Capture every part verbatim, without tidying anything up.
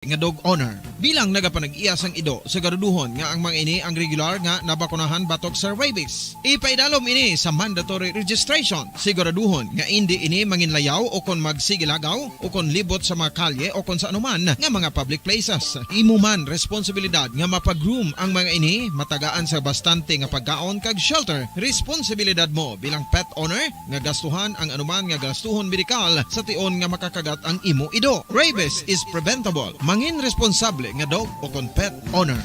nga dog owner. Bilang nagapanag-iya sang ido, siguraduhon nga ang mga ini ang regular nga nabakunahan batok sa rabies. Ipaidalom ini sa mandatory registration. Siguraduhon nga indi ini manginlayaw o kon magsigilagaw o kon libot sa mga kalye o kon sa anuman nga mga public places. Imo man responsibilidad nga mapag-groom ang mga ini, matagaan sa bastante nga pagkaon kag shelter. Responsibilidad mo bilang pet owner nga gastuhan ang anuman nga gastuhon medikal sa tion nga makakagat ang imo ido. Rabies is preventable. Mangin responsable nga dog o kon pet owner.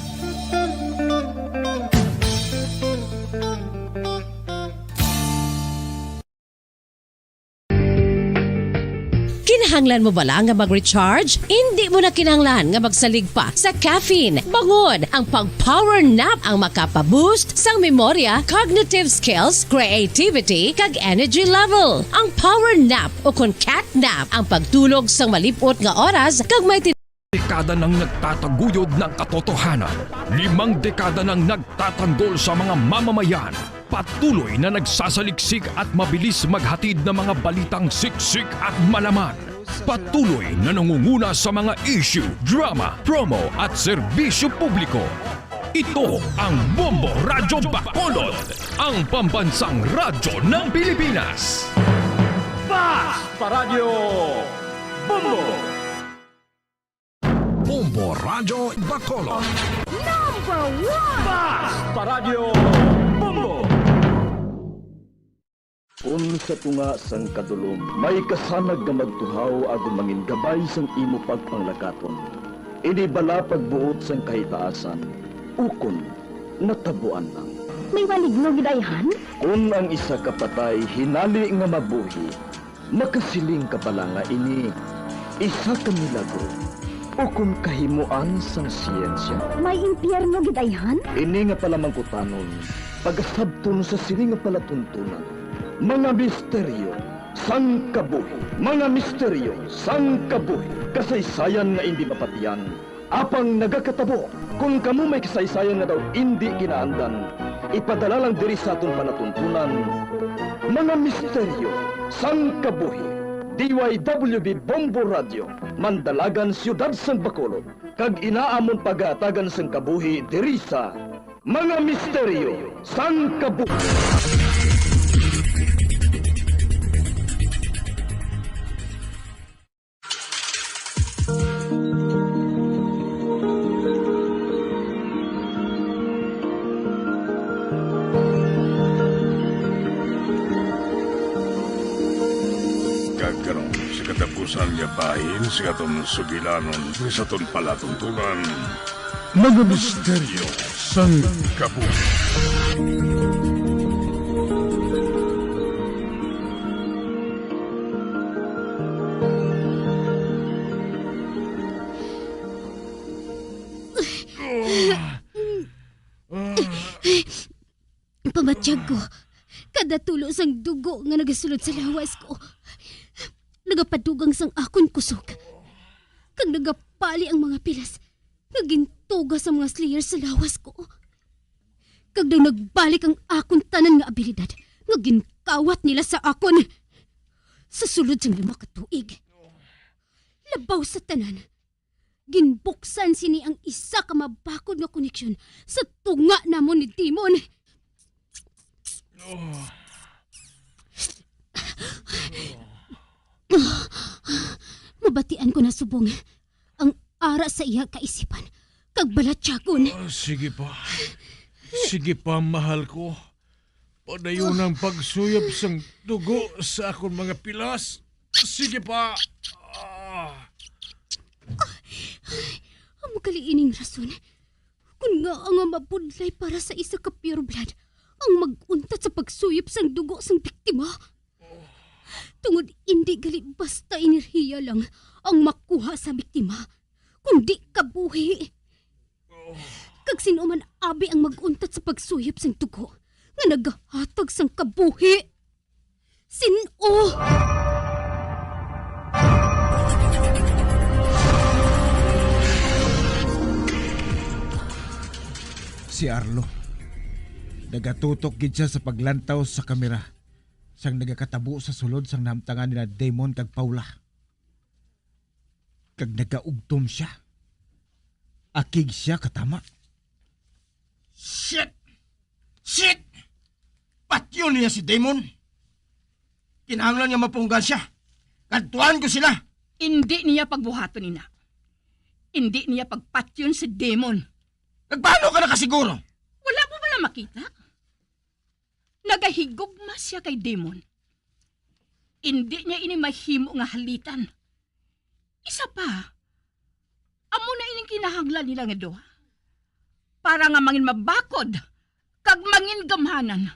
Kinahanglan mo bala nga mag-recharge? Indi mo na kinahanglan nga magsalig pa sa caffeine. Bangon! Ang pag-power nap ang makapa-boost sang memorya, cognitive skills, creativity, kag energy level. Ang power nap o kon cat nap ang pagtulog sang malip-ot nga oras kag may Dekada nang nagtataguyod ng katotohanan. Limang dekada nang nagtatanggol sa mga mamamayan. Patuloy na nagsasaliksik at mabilis maghatid ng mga balitang siksik at malaman. Patuloy na nangunguna sa mga issue, drama, promo at serbisyo publiko. Ito ang Bombo Radyo Bacolod, ang pambansang radyo ng Pilipinas. Fast Paradyo Bombo! Bombo Radyo Bacolod. Number one! Fast Paradyo Bombo! Kun sa tunga sang kadulom may kasanag nga magtuhaw agud mangin gabay sang imo pagpanglakaton, ini bala pagbuot sang kahitaasan, ukon natabuan lang? May maligno gid ayhan? Kun ang isa ka patay hinali nga mabuhi, makasiling ka bala nga ini isa ka milagro ukon kahimoan sang siyensya? May impyerno gid ayhan? Ini nga palamangkutanon pagasabton sa sini nga palatuntunan. Mga misteryo sang kabuhi. Mga misteryo sang kabuhi. Kasaysayan nga indi mapatian, apang nagakatabo. Kon kamo may kasaysayan nga daw indi kinaandan, ipadala lang diri sa aton palatuntunan. Mga misteryo sang kabuhi. D Y W B Bombo Radio, Mandalagan, Siyudad sang Bacolod, kag ina amon pagahatagan sang kabuhi diri sa Mga Misteryo sang Kabuhi. Kag karon, sa katapusan nga bahin sa aton sugilanon, sa aton palatuntunan, Mga Misteryo sang Kabuhi. Pamatyag ko, kada tulo sang dugo nga nagasulod sa lawas ko, nagapadugang sang akon kusog, kag nagapali ang mga pilas nga gintuga sa mga slayer sa lawas ko. Kag daw nagbalik ang akon tanan nga abilidad nga ginkawat nila sa akon. Sa sulod sang lima ka tuig, labaw sa tanan, ginbuksan sini ang isa ka mabakod nga koneksyon sa tunga namon ni Demon. Mabatian ko na subong ang ara sa iya kaisipan kag balatyagon. Ah, sige pa. Sige pa, mahal ko. Padayon ang pagsuyop sang dugo sa akon mga pilas. Sige pa. Ah. Amo gali ining rason kon ngaa nga mabudlay para sa isa ka pure blood ang mag-untat sa pagsuyop sang dugo sang biktima. Tungod indi gali basta enerhiya lang ang makuha sa biktima, kundi kabuhi. Kag sin-o man abi ang mag-untat sa pagsuyop sang dugo nga nagahatag sang kabuhi? Sin-o? Si Arlo. Nagatutok gid sia sa paglantaw sa kamera sang nagakatabo sa sulod sang nahamtangan nila Damon kag Paula. Kag nagaugtom sia. Akig siya katama. Shit! Shit! Patyon niya si Damon. Kinahanglan nga mapunggan siya. Kadtuan ko sila. Indi niya pagbuhaton ina. Indi niya pagpatyon si Damon. Kag paano ka nakasiguro? Wala mo bala makita? Nagahigugma siya kay Damon. Indi niya ini mahimo nga halitan. Isa pa, amo na ining kinahanglan nila nga duha para nga mangin mabakod kag mangin gamhanan,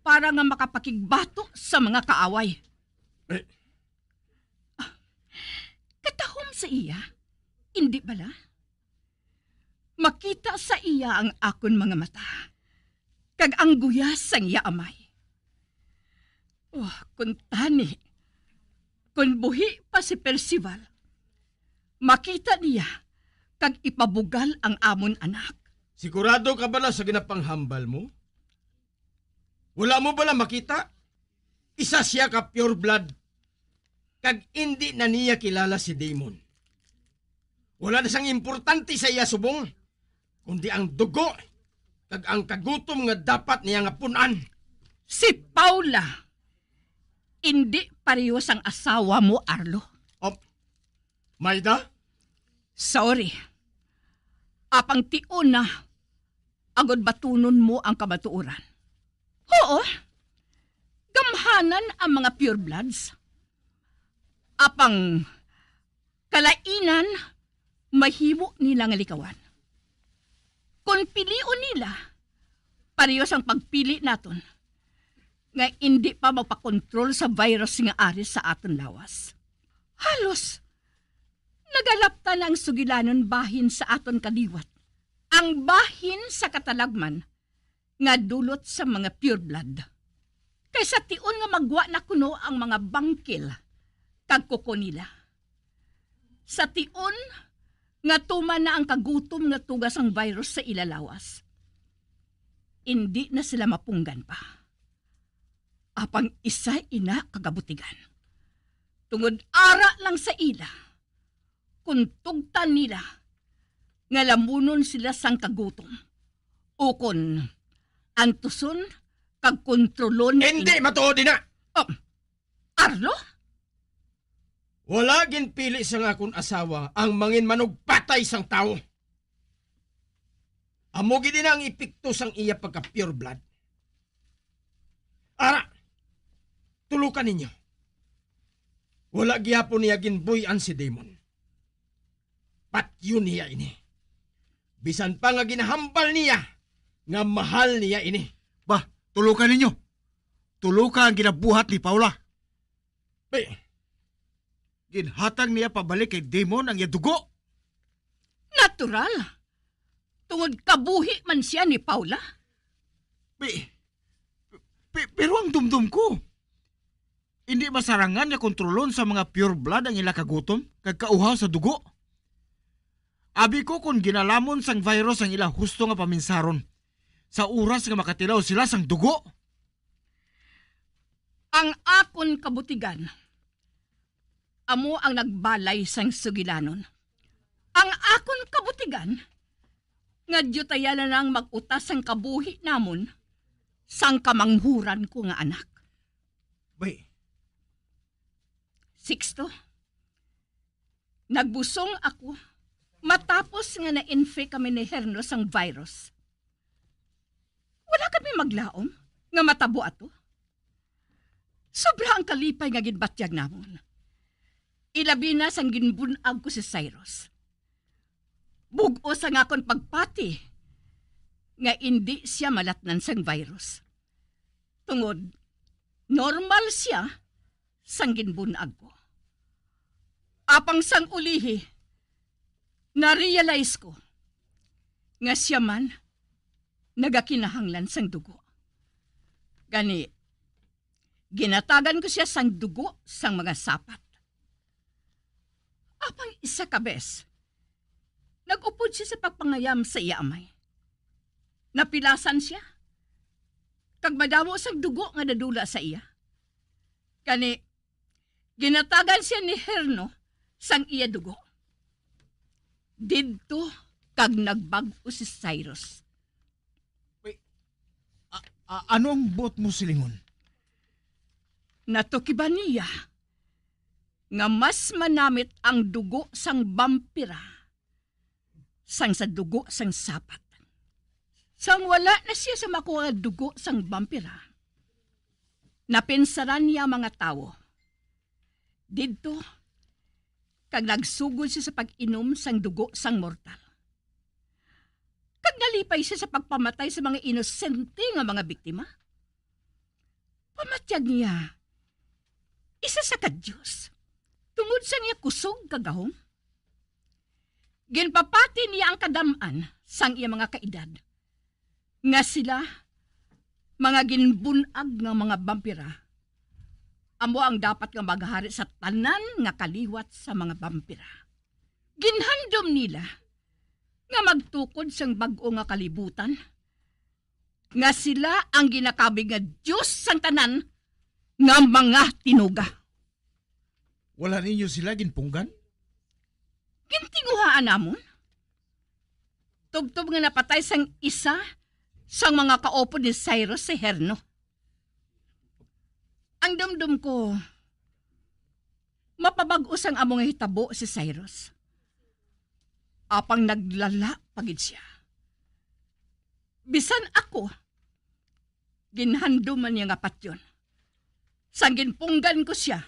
para nga makapakigbato sa mga kaaway. Eh. Ah, katahom sa iya, indi bala? Makita sa iya ang akon mga mata, kag ang guyas sang iya amay. Oh, kuntani, kon buhi pa si Percival, makita niya kag ipabugal ang amon anak. Sigurado ka bala sa ginapanghambal mo? Wala mo bala makita? Isa siya ka pure blood. Kag indi na niya kilala si Damon. Wala na sang importante sa iya subong, kundi ang dugo kag ang kagutom nga dapat niya nga pun-an. Si Paula, indi pareho sang asawa mo, Arlo. Oh, Maida? Sorry. Apang tion na, agod batunon mo ang kamatuoran. Oo, gamhanan ang mga pure bloods. Apang kalainan mahimo nila nga likawan. Kon pilion nila, pareho sang pagpili naton nga indi pa mapakontrol sa virus nga ari sa aton lawas. Halos nagalapta na ang sugilanon bahin sa aton kaliwat, ang bahin sa katalagman nga dulot sa mga pure blood. Kay sa tion nga magwa na kuno ang mga bangkil kag kuko nila. Sa tion nga tuman na ang kagutom nga tuga sang virus sa ila lawas, indi na sila mapunggan pa. Apang isa ina ka kabutigan. Tungod ara lang sa ila, kon tugtan nila nga lamunon sila sang kagutom, ukon antuson kag kontrolon. Indi in- matuod ina. Oh, Arlo? Wala ginpili sang akon asawa ang mangin manugpatay sang tawo. Amo gid ina ang epekto sang iya pagka pure blood. Ara, tulukan ninyo. Wala gihapon niya ginbuy-an si Damon. Patyon niya ini. Bisan pa nga ginahambal niya nga mahal niya ini. Ba, tulukan ninyo. Tulukan ang ginabuhat ni Paula. Bi, ginhatag niya pabalik kay Damon ang iya dugo. Natural. Tungod kabuhi man siya ni Paula. Bi, bi, pero ang dumdom ko, hindi masarangan nga kontrolon sa mga pure blood ang ila kagutom kag kauhaw sa dugo. Abi ko kon ginalamon sang virus ang ila husto nga paminsaron sa oras nga makatilaw sila sang dugo. Ang akon kabutigan amo ang nagbalay sang sugilanon. Ang akon kabutigan nga diyutayan na lang mag-utas sang kabuhi namon sang kamanghuran ko nga anak. Bay. Sixto, nagbusong ako matapos nga na-infect kami ni Herno sang virus. Wala kami maglaom nga matabo ato. Sobra ang kalipay nga ginbatyag namon. Ilabi na sang ginbun-ag ko si Cyrus. Bug-os ang akon pagpati nga indi siya malatnan sang virus. Tungod, normal siya sang ginbun-ag ko. Apang sang ulihi, na-realize ko nga sia man nagakinahanglan sang dugo. Gani, ginatagan ko sia sang dugo sang mga sapat. Apang isa ka bes, nag-upod sia sa pagpangayam sa iya amay. Napilasan sia, kag madamo sang dugo nga nadula sa iya. Gani, ginatagan sia ni Herno sang iya dugo. Didto, kag nagbag-o si Cyrus. Wait, a, a, ano ang buot mo silingon? Natukiban niya nga mas manamit ang dugo sang bampira sang sa dugo sang sapat. Sang wala na siya sa makuha nga dugo sang bampira, napinsaran niya ang mga tawo didto, kag nagsugod siya sa pag-inom sang dugo sang mortal. Kag nalipay siya sa pagpamatay sa mga inosente nga mga biktima. Pamatyag niya, isa sa ka-Dios, tungod sang iya kusog kag gahom. Ginpapati niya ang kadam-an sang iya mga kaedad, nga sila mga ginbun-ag nga mga bampira, amo ang dapat nga maghari sa tanan nga kaliwat sa mga bampira. Ginhandom nila nga magtukod sang bag-o nga kalibutan, nga sila ang ginakabig nga Dios sang tanan nga mga tinuga. Wala ninyo sila ginpunggan? Gintinguhaan namon. Tubtob nga napatay sang isa sang mga kaupod ni Cyrus si Herno. Ang dumdom ko, mapabag-o sang amo nga hitabo si Cyrus. Apang naglala pa gid sia. Bisan ako, ginhanduman niya nga patyon. Sang ginpunggan ko sia,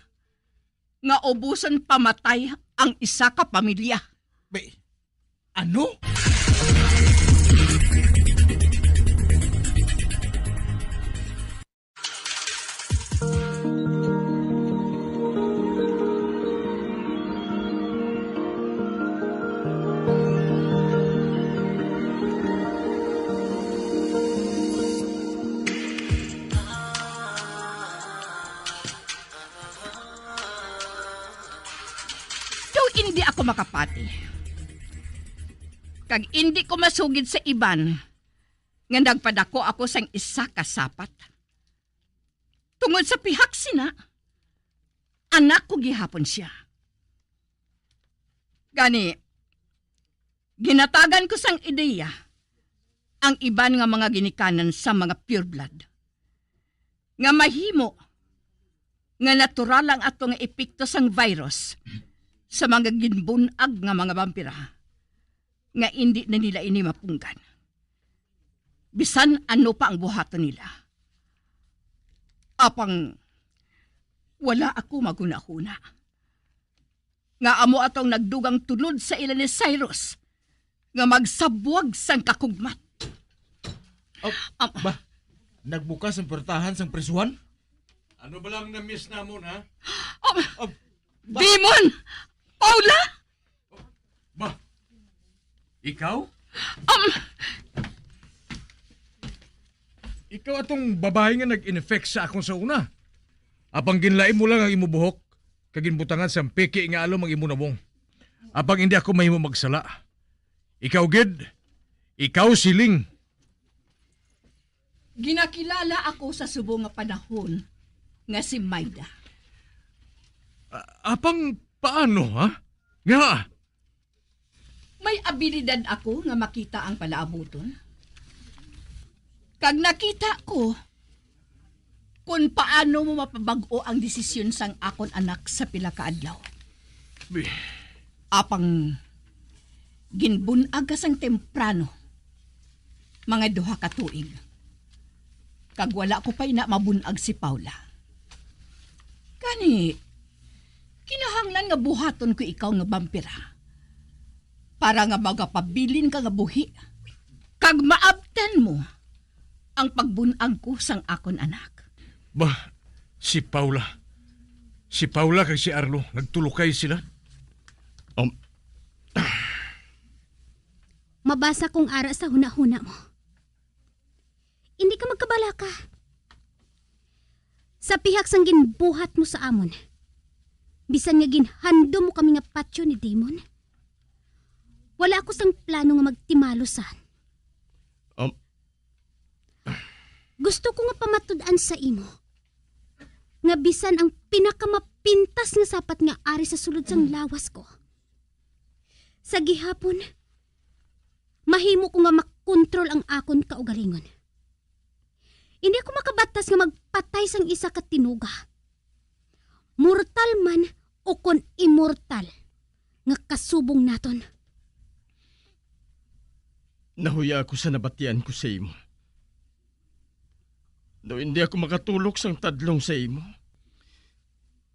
nga ubuson pamatay ang isa ka pamilya. Be, ano? Daw indi ako makapati, kag indi ko masugid sa iban nga nagpadako ako sang isa ka sapat. Tungod sa pihak sina, anak ko gihapon sia. Gani, ginatagan ko sang ideya ang iban nga mga ginikanan sa mga pure blood, nga mahimo nga natural ang ato nga epekto sang virus sa mga ginbun-ag nga mga bampira, nga indi na nila ini mapunggan, bisan ano pa ang buhaton nila. Apang wala ako maghunahuna nga amo atong nagdugang tulod sa ila ni Cyrus nga magsabwag sang kakugmat. Oh, Am- ba? Nagbukas ang portahan sang prisuhan? Ano ba lang na-miss namon, ha? Am- Oh, ba? Demon! Paula! Ba? Ikaw? Um, Ikaw atong babayi nga nag-infect sa akon sa una. Apang ginlaim mo lang ang imo buhok, kag ginbutangan sang peke nga alom ang imo nawong. Apang indi ako mahimo magsala. Ikaw gid, ikaw siling. Ginakilala ako sa subong nga panahon nga si Maida. A-, apang paano, ha? Nga? May abilidad ako nga makita ang palaabuton. Kag nakita ko kon paano mo mapabag-o ang desisyon sang akon anak sa pila ka adlaw. Bi- Apang ginbun-ag ka sang temprano, mga duha ka tuig, kag wala ko pa ina mabun-ag si Paula. Gani, kinahanglan nga buhaton ko ikaw nga bampira, para nga magapabilin ka nga buhi, kag maabtan mo ang pagbun-ag ko sang akon anak. Ba, si Paula. Si Paula kag si Arlo, nagtulokay sila. Um, Mabasa kong ara sa hunahuna mo. Hindi ka magkabalaka. Sa pihak sang ginbuhat mo sa amon, bisan nga ginhandom mo kami nga patyo ni Damon, wala ako sang plano nga magtimalos sa. Um, Gusto ko nga pamatud-an sa imo nga bisan ang pinakamapintas nga sapat nga ari sa sulod sang lawas ko, sa gihapon, Mahimo ko nga makontrol ang akon kaugalingon. Hindi ako makabatas nga magpatay sang isa ka tinuga, mortal man o kon immortal, nga kasubong naton. Nahuya ako sa nabatian ko sa imo. Daw hindi ako makatulok sang tadlong sa imo.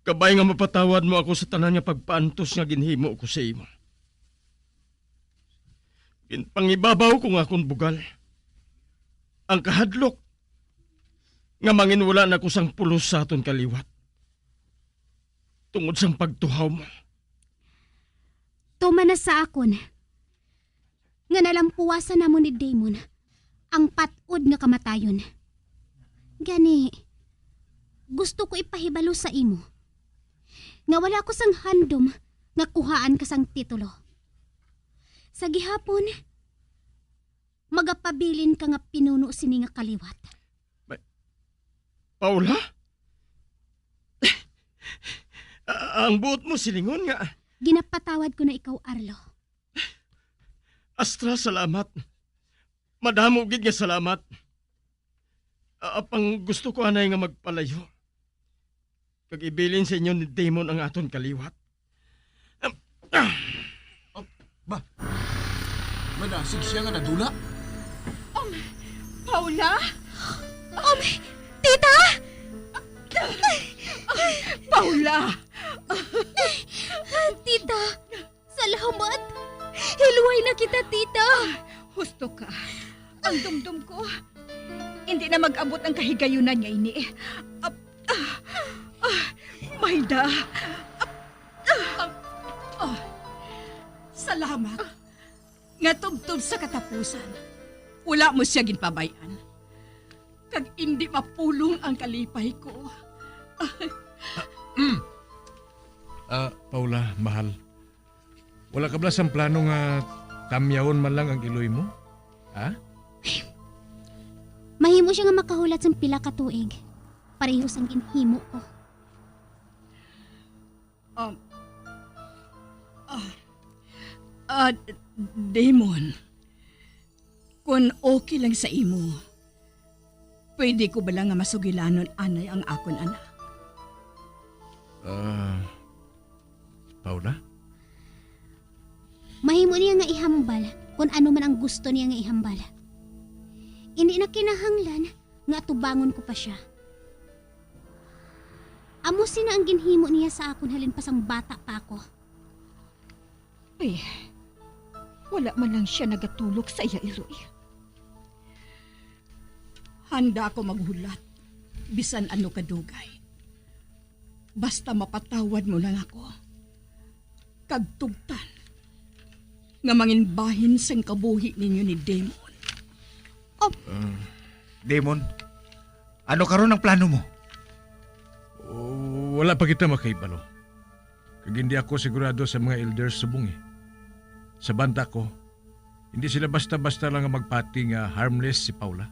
Kabay nga mapatawad mo ako sa tanan nga pagpaantos nga ginhimo ko sa imo. Ginpangibabaw ko nga akon bugal ang kahadlok nga manginwala na ko sang pulos sa aton kaliwat tungod sang pagtuhaw mo. Tuman na sa akon nga nalampuwasan namon ni Damon ang pat-od nga kamatayon. Gani, gusto ko ipahibalo sa imo nga wala ko sang handom nga kuhaan ka sang titulo. Sa gihapon, magapabilin ka nga pinuno sini nga kaliwat. May, Paula? A-, ang buot mo silingon nga Ginapatawad ko na ikaw, Arlo. Astra, salamat. Madamo gid nga salamat. A-, apang gusto ko anay nga magpalayo kag ibilin sa inyo ni Damon ang aton kaliwat. Oh, ba? Madasig siya nga nadula? Um, Paula? Um, tita! Paula! Tita, salamat! Hilway na kita, tita! Husto ka. Ang dumdom ko, hindi na mag-abot ang kahigayunan nga ini. Ah, ah, ah, Mayda. Ah, ah, ah. Salamat nga tubtob sa katapusan, wala mo siya ginpabay-an. Kag indi mapulong ang kalipay ko. Ah, Paula, mahal. Wala ka bala sang plano nga tamyawon man lang ang iloy mo? Ha? Mahimo siya nga makahulat sang pila ka tuig, pareho sang ginhimo ko. Um, ah, ah, Damon, kun okay lang sa imo, pwede ko bala nga masugilanon anay ang akon anak? Ah, Paula? Mahimo niya nga ihambal kun ano man ang gusto niya nga ihambal. Indi na kinahanglan nga atubangon ko pa sia. Amo sina ang ginhimo niya sa akon halin pa sang bata pa ako. Ay, wala man lang siya nagatulok sa iya iloy. Handa ako maghulat bisan ano kadugay. Basta mapatawad mo lang ako, kag tugtan nga manginbahin sang kabuhi ninyo ni Damon. Ah, Damon, ano karon ang plano mo? Oh, wala pa kita makahibalo. Kag hindi ako sigurado sa mga elders subong, eh. Sa banta ko, hindi sila basta-basta lang nga magpati nga harmless si Paula.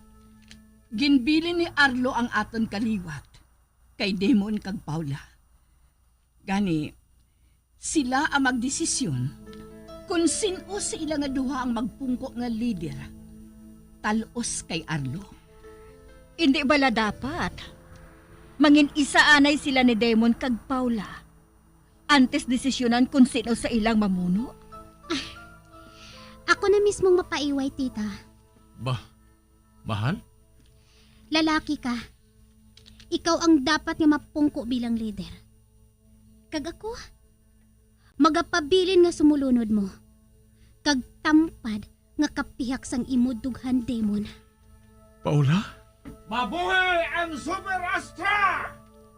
Ginbilin ni Arlo ang aton kaliwat kay Damon kag Paula. Gani, sila ang magdesisyon kon sin-o sa ila nga duha ang magpungko nga lider, tal-os kay Arlo. Indi bala dapat mangin-isa anay sila ni Damon kag Paula antes desisyonan kon sin-o sa ilang mamuno? Ako na mismong mapaiway, tita. Ba, mahal? Lalaki ka. Ikaw ang dapat nga mapungko bilang lider. Kag ako, magapabilin nga sumulunod mo, kag tampad nga kapihak sang imo dughan, Damon. Paula? Mabuhi ang Super Astra!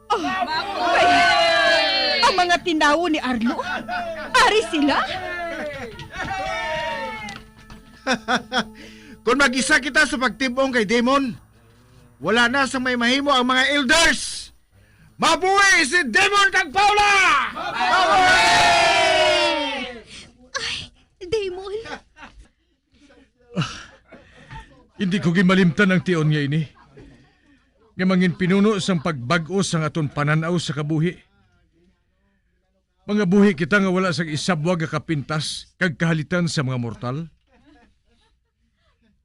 Oh, ay, ang mga tinawo ni Arlo, ari sila? Kon mag-isa kita sa pagtib-ong kay Damon, wala na sang may mahimo ang mga elders. Mabuhi si Damon kag Paula! Ay, Damon! Ah, hindi ko gid malimtan ang tion nga ini, nga mangin pinuno sang pagbag-o sang aton panan-aw sa kabuhi. Mangabuhi kita nga wala sang isabwag nga kapintas kag kahalitan sa mga mortal.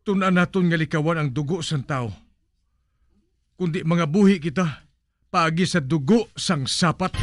Tun-an naton nga likawan ang dugo sang tawo, kundi mangabuhi kita paagi sa dugo sang sapat.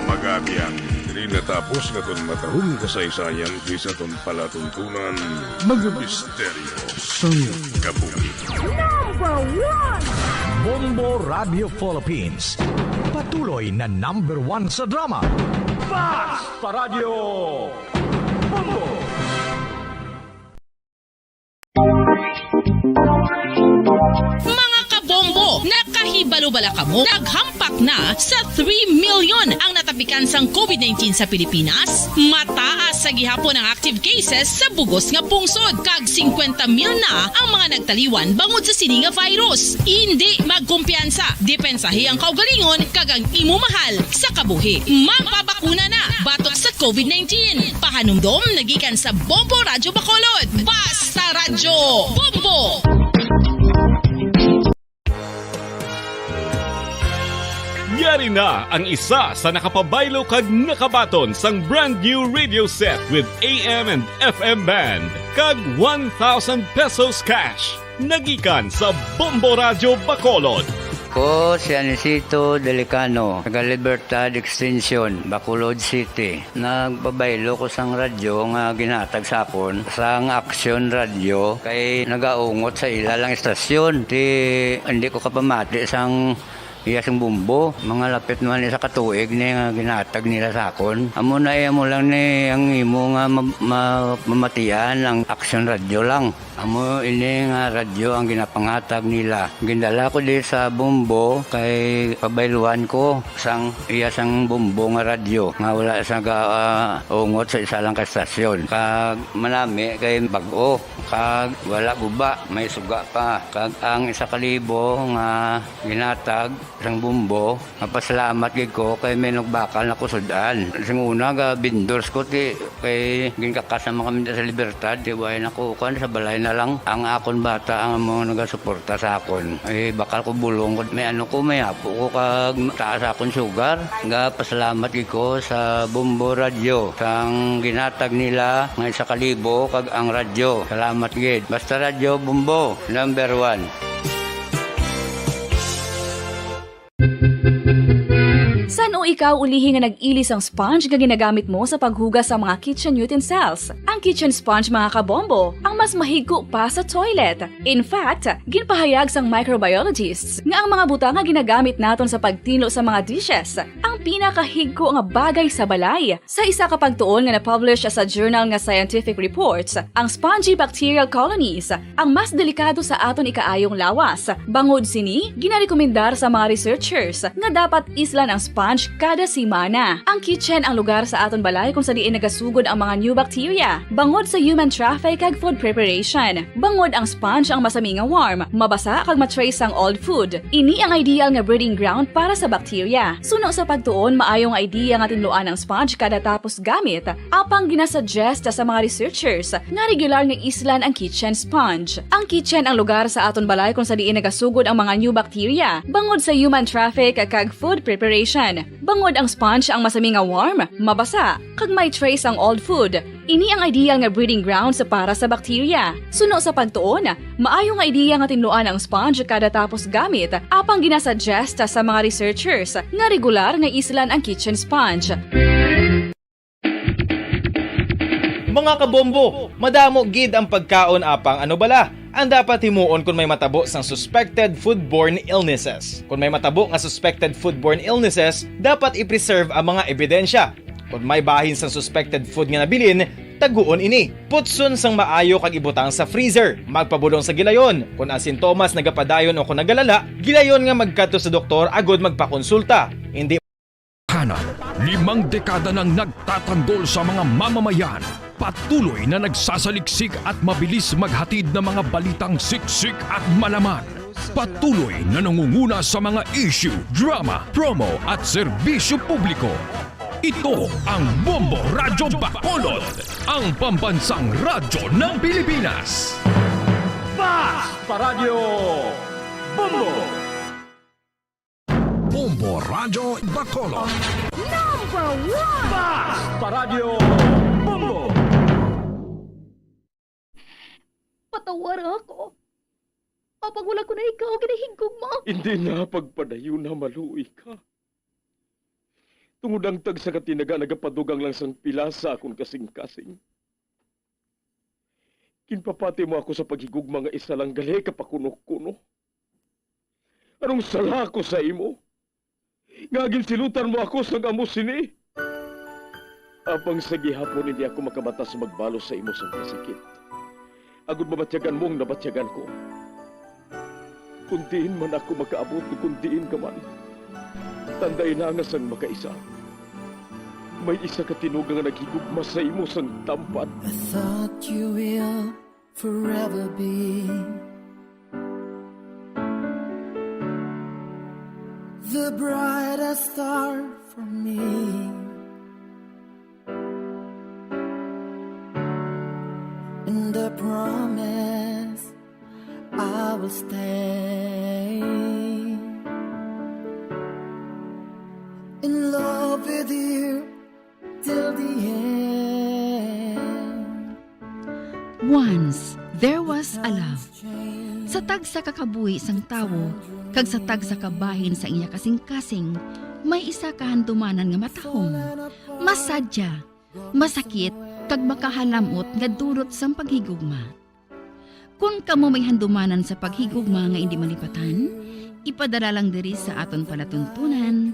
Mga abyan, diri natapos nga aton matahong kasaysayan sa aton palatuntunan, mga misteryo sang kabuhi. Number one! Bombo Radio Philippines. Patuloy na number one sa drama. Basta Radio Bombo! Mga kabombo, nakahibalo bala kamo? Naghampak na sa three million ang natapikan sang covid nineteen sa Pilipinas. Mataas sa gihapon ang active cases sa bugos nga pungsod, kag singkwenta mil na ang mga nagtaliwan bangod sa sini nga virus. Indi magkumpiyansa, depensahi ang kaugalingon kag ang imo mahal sa kabuhi. Magpabakuna na batok sa covid nineteen. Pahanumdom nagikan sa Bombo Radyo Bacolod. Basta Radyo Bombo! Yari na ang isa sa nakapabaylo kag nakabaton sang brand new radio set with A M and F M band kag one thousand pesos cash. Nagikan sa Bombo Radyo Bacolod. Ko si Anisito Delicano, taga Libertad Extension, Bacolod City. Nagpabaylo ko sang radyo nga ginhatag sa akon sang Aksyon Radyo kay nagaungot sa ila lang istasyon. Ti, hindi ko kapamati sang iya sing bumbo. Mga lapit man isa ka tuig ni nga ginhatag nila sa akon. Amo na, eh, amo lang ni ang imo nga ma-, ma-, mamatian ang Aksyon Radyo lang. Amo ini nga radyo ang ginapanghatag nila. Gindala ko di sa Bombo kay pabayluan ko sang iya sang Bombo nga radyo nga wala sa ga, ah, ungot sa isa lang ka stasyon. Kag manami kay bag-o, kag wala guba, may suga pa. Kag ang isa ka libo nga ginhatag sang Bombo, mapasalamat gid ko kay may nagbakal na ko sud-an. Sing una, ga vendors ko ti kay ginkakas naman kami sa Libertad, ti way na ko kuan, sa balay na lang. Ang akon bata ang mga nagasuporta sa akon. Eh, bakal ko bulong ko, may ano ko, may apo ko kag taas akon sugar. Ga pasalamat gid ko sa Bombo Radyo sang ginhatag nila nga isa ka libo kag ang radyo. Salamat gid. Basta Radyo Bombo, number one. San-o ikaw ulihi nga nag-ili sang sponge nga ginagamit mo sa paghugas sa mga kitchen utensils? Ang kitchen sponge, mga kabombo, ang mas mahigko pa sa toilet. In fact, ginpahayag sang microbiologists nga ang mga butang nga ginagamit naton sa pagtinlo sa mga dishes ang pinakahigko nga bagay sa balay. Sa isa ka pagtuon nga na-publish sa journal nga Scientific Reports, ang spongy bacterial colonies ang mas delikado sa aton ikaayong lawas. Bangod sini, ginarekomendar sa mga researchers nga dapat islan ang sponge kada semana. Ang kitchen ang lugar sa aton balay kung sa diin nagasugod ang mga new bacteria bangod sa human traffic kag food preparation. Bangod ang sponge ang masami nga warm, mabasa kag ma-trace sang old food. Ini ang ideal nga breeding ground para sa bacteria. Suno sa pagtuon, maayo nga idea nga tinluan ang sponge kada tapos gamit, apang ginasuggest sa mga researchers nga regular nga islan ang kitchen sponge. Ang kitchen ang lugar sa aton balay kung sa diin nagasugod ang mga new bacteria bangod sa human traffic kag food preparation. Bangod ang sponge ang masami nga warm, mabasa, kag may trace ang old food, ini ang ideal nga breeding grounds para sa bacteria. Suno sa pagtuon, maayo nga ideya nga tinluan ang sponge kada tapos gamit, apang ginasuggest sa mga researchers nga regular nga islan ang kitchen sponge. Mga kabombo, madamo gid ang pagkaon apang ano bala ang dapat himuon kon may matabo sang suspected foodborne illnesses. Kon may matabo nga suspected foodborne illnesses, dapat i-preserve ang mga ebidensya. Kon may bahin sang suspected food nga nabilin, taguon ini. Putson sang maayo kag ibutang sa freezer. Magpabulong sa gilayon. Kon ang sintomas nagapadayon o kon nagalala, gilayon nga magkadto sa doktor agud magpakonsulta. Hindi Hanan, limang dekada nang nagtatanggol sa mga mamamayan. Patuloy na nagsasaliksik at mabilis maghatid ng mga balitang siksik at malaman. Patuloy na nangunguna sa mga issue, drama, promo at serbisyo publiko. Ito ang Bombo Radyo Bacolod, ang pambansang radyo ng Pilipinas. Fast Paradyo Bombo! Bombo Radyo Bacolod. Number one! Fast Paradyo Bombo! Patawara ako. Apang wala ko na ikaw ginahigugma. Hindi na pagpadayon na maluoy ka. Tungod ang tagsa ka tinaga nagapadugang lang sang pila sa akon kasing-kasing. Ginpapati mo ako sa paghigugma nga isa lang gali ka pakuno-kuno. Anong sala ko sa imo? Nga ginsilutan mo ako sang amo sini? Apang sa gihapon hindi ako makabata sa magbalos sa imo sang kasakit. Agod mabatyagan mo ang nabatyagan ko. Kung diin man ako makaabot, kung diin ka man, tandai na nga sang makaisa, may isa ka tinuga nga naghigugma sa imo sang tampad. I thought you will forever be the brightest star for me. And I promise I will stay in love with you till the end. Once there was a love. Sa tagsa ka kabuhi sang tawo kag sa tagsa ka bahin sa iya kasing-kasing, may isa ka handumanan nga matahom, masadya, masakit, kag makahalam-ot nga dulot sang paghigugma. Kon kamo may handumanan sa paghigugma nga indi malipatan, ipadala lang diri sa aton palatuntunan,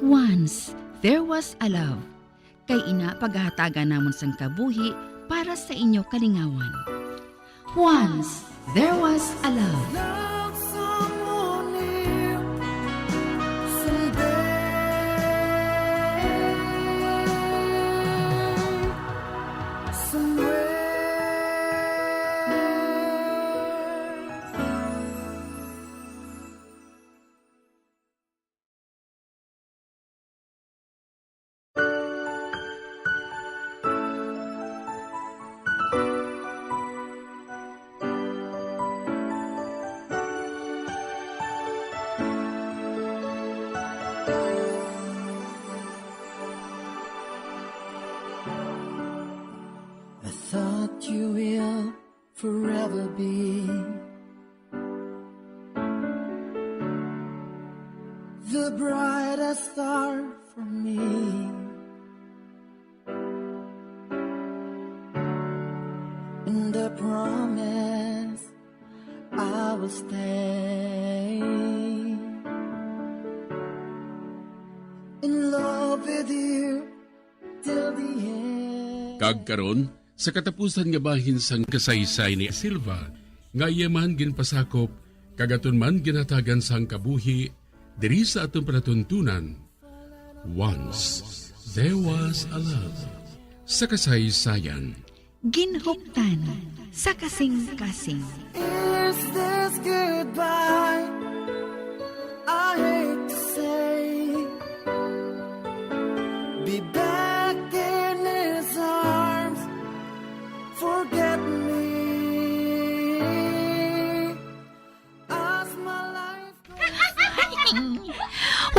Once There Was a Love. Kay ina, pagahatagan namon sang kabuhi para sa inyo kalingawan. Once there was a love. I thought you will forever be the brightest star for me. And I promise I will stay in love with you till the end. Kag karon, sa katapusan nga bahin sang kasaysay ni Silva, nga iya man ginpasakop kag aton man ginhatagan sang kabuhi diri sa aton palatuntunan, Once There Was a Love. Sa kasaysayan, ginhuptan sa kasing-kasing. Is this goodbye? I hate to say, be back in his arms. Forget me as my life goes.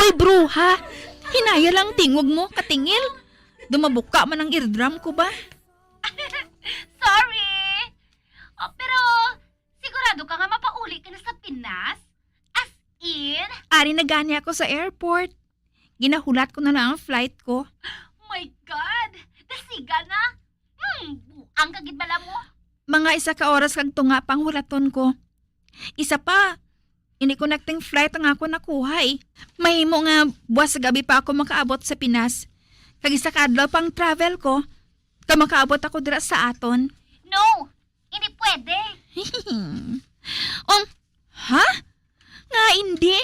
Hoy, bruha! Hinaya lang tingog mo, katingil. Dumabuka man ang eardrum ko ba? Sorry! Oh, pero sigurado ka nga mapauli ka na sa Pinas? As in? Ari na gani ako sa airport. Ginahulat ko na lang ang flight ko. My God! Dasiga na! Hmm, buang ka gid bala mo. Mga isa ka oras kag tunga pang hulaton ko. Isa pa, ini connecting flight ang ako nakuha, eh. Mahimo nga buwas sa gabi pa ako makaabot sa Pinas. Kag isa ka adlaw pang travel ko, kag makaabot ako dira sa aton. No! Hindi pwede! Um, ha? Nga hindi?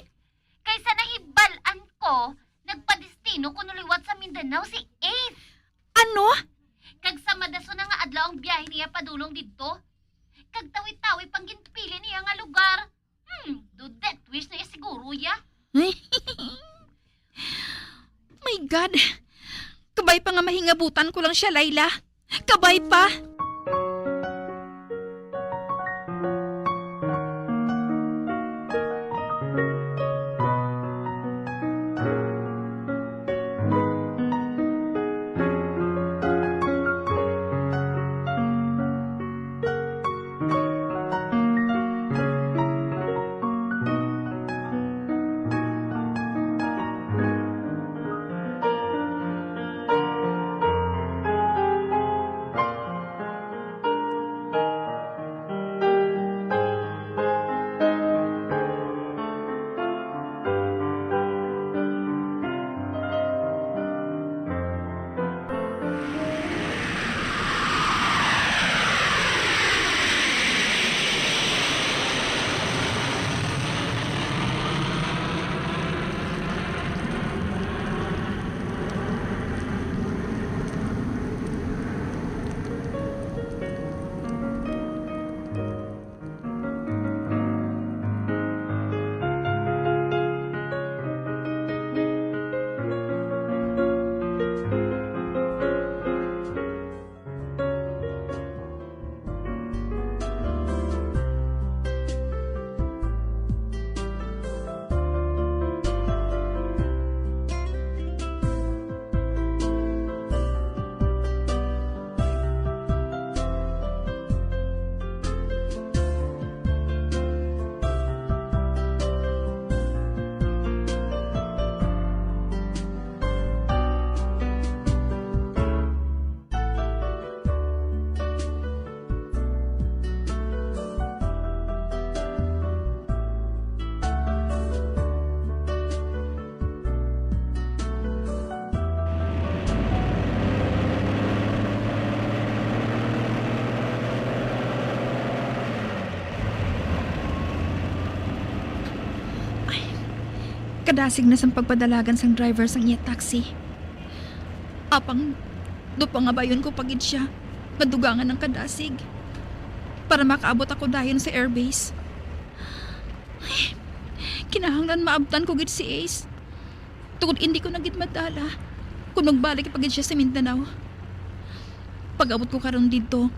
Kay sa nahibal-an ko, nagpadestino kuno liwat sa Mindanao si Ace. Ano? Kag sa madason na nga adlaw ang biyahe niya padulong didto. Kag tawi-tawi pang ginpili niya nga lugar. Hmm, do death wish na iya siguro, ya. My God! Kabay pa nga mahingabutan ko lang sia, Laila. Kabay pa. Ay, kadasig na sang pagpadalagan sang driver sang iya taxi. Apang, daw pangabayon ko pa gid sia nga dugangan ang kadasig para makaabot ako dayon sa airbase. Ay, kinahanglan maabtan ko gid si Ace. Tungod hindi ko na gid madala kung magbalik pa gid sia sa Mindanao. Pag-abot ko karon didto,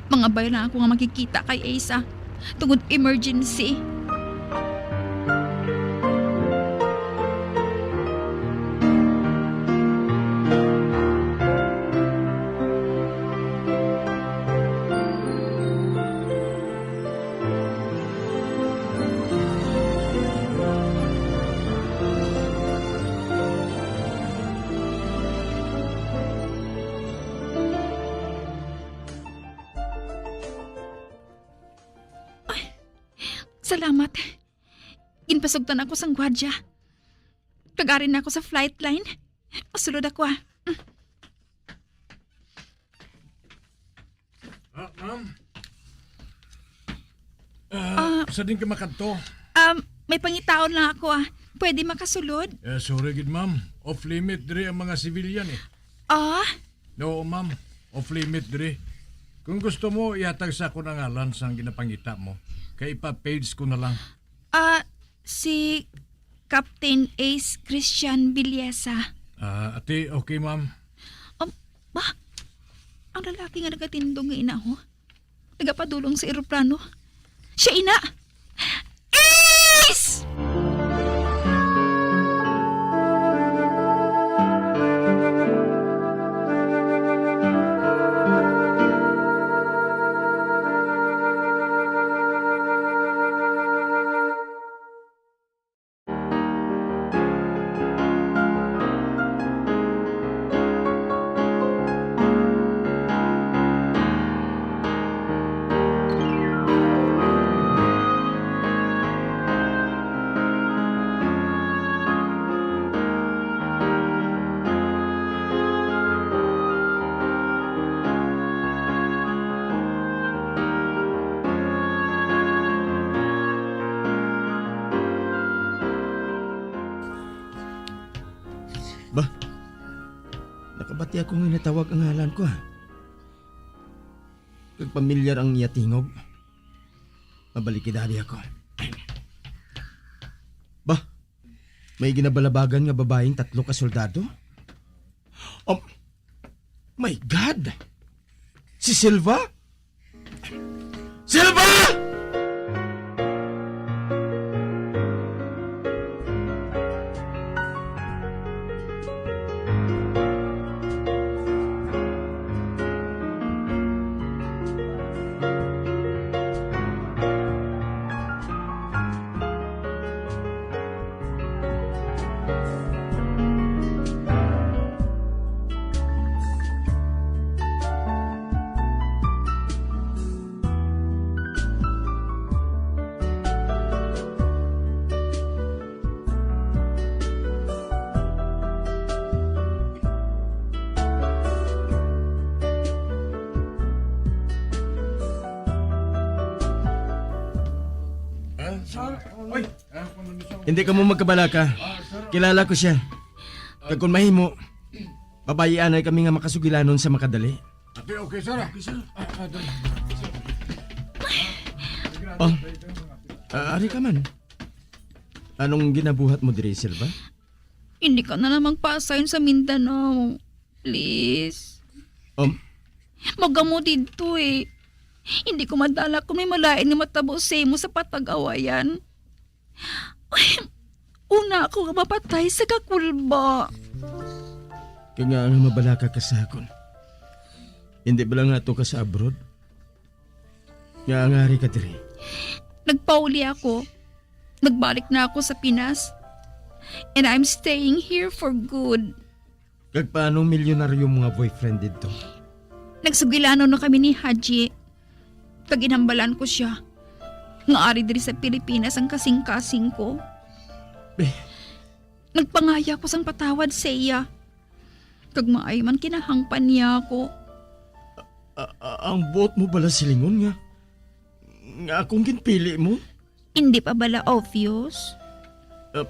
mangabay lang ako nga makikita kay Ace, ah, tungod emergency. Ay, salamat. Ginpasugtan ako sang gwardiya. Kag ari na ako sa flight line. Pasulod ako, ah. Ah, ma'am. Ah, Ah. Sa din ka makadto? Um, may pangitaon lang ako, ah. Pwede makasulod? Eh, sorry gid, ma'am. Off limit diri ang mga civilian, eh. Ah? Oo, ma'am. Off limit diri. Kung gusto mo, ihatag sa akon ang ngalan sang ginapangita mo. Kay ipa-page ko na lang. Ah, si Captain Ace Christian Villesa. Ah, ati, okay, ma'am. Um, ba? Ang lalaki nga nagatindog nga ina, ho? Nagapadulong sa eroplano. Siya ina! Ace! Ba, nakabati ako nga natawag ang ngalan ko, ha? Kag pamilyar ang iya tingog. Mabalik gid ari ako. Ba, may ginabalabagan nga babaeng tatlo ka soldado? Oh, my God! Si Silva? Silva! Ah, sir. Oy, hindi kamo magkabalaka. Kilala ko siya. Kag kung mahimo, babayi anay kami nga makasugilanon sa makadali. Okay, okay, sir. Okay, sir. Ah, ah, dali. Oh. Ah, ari ka man. Anong ginabuhat mo diri, Silva? Hindi ka na lang magpa-assign sa Mindanao. Please. Um, Magamo didto eh. Hindi ko madala kung may malain nga matabo sa imo sa patag-awayan. Una ako nga mapatay sa kakulba. Kaya nga nga mabalaka ka sa akon. Hindi ba lang ato ka sa abroad? Nga angari ka diri? Nagpauli ako. Nagbalik na ako sa Pinas. And I'm staying here for good. Kag paano milyonaryo mga boyfriend didto? Nagsugilanon na kami ni Haji. Kag ginhambalan ko sia nga ari diri sa Pilipinas ang kasing-kasing ko. Eh. Nagpangaya ko sang patawad sa iya. Kag maayo man kinahangpan niya ako. A-, a-, ang buot mo bala silingon nga, nga akong ginpili mo? Hindi pa bala obvious? Uh,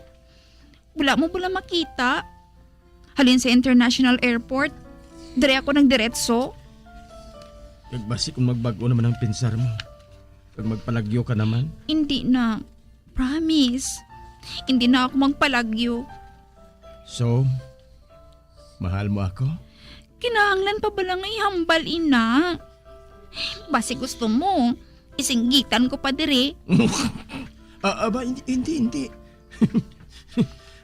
Wala mo bala makita? Halin sa international airport, diri ako nagdiretso. Kag basi kung magbag-o naman ang pinsar mo, kag magpalagyo ka naman? Hindi na. Promise. Hindi na ako magpalagyo. So, mahal mo ako? Kinahanglan pa bala nga ihambal ina? Basi gusto mo, isinggitan ko pa diri. Ah, aba, hindi, hindi, hindi.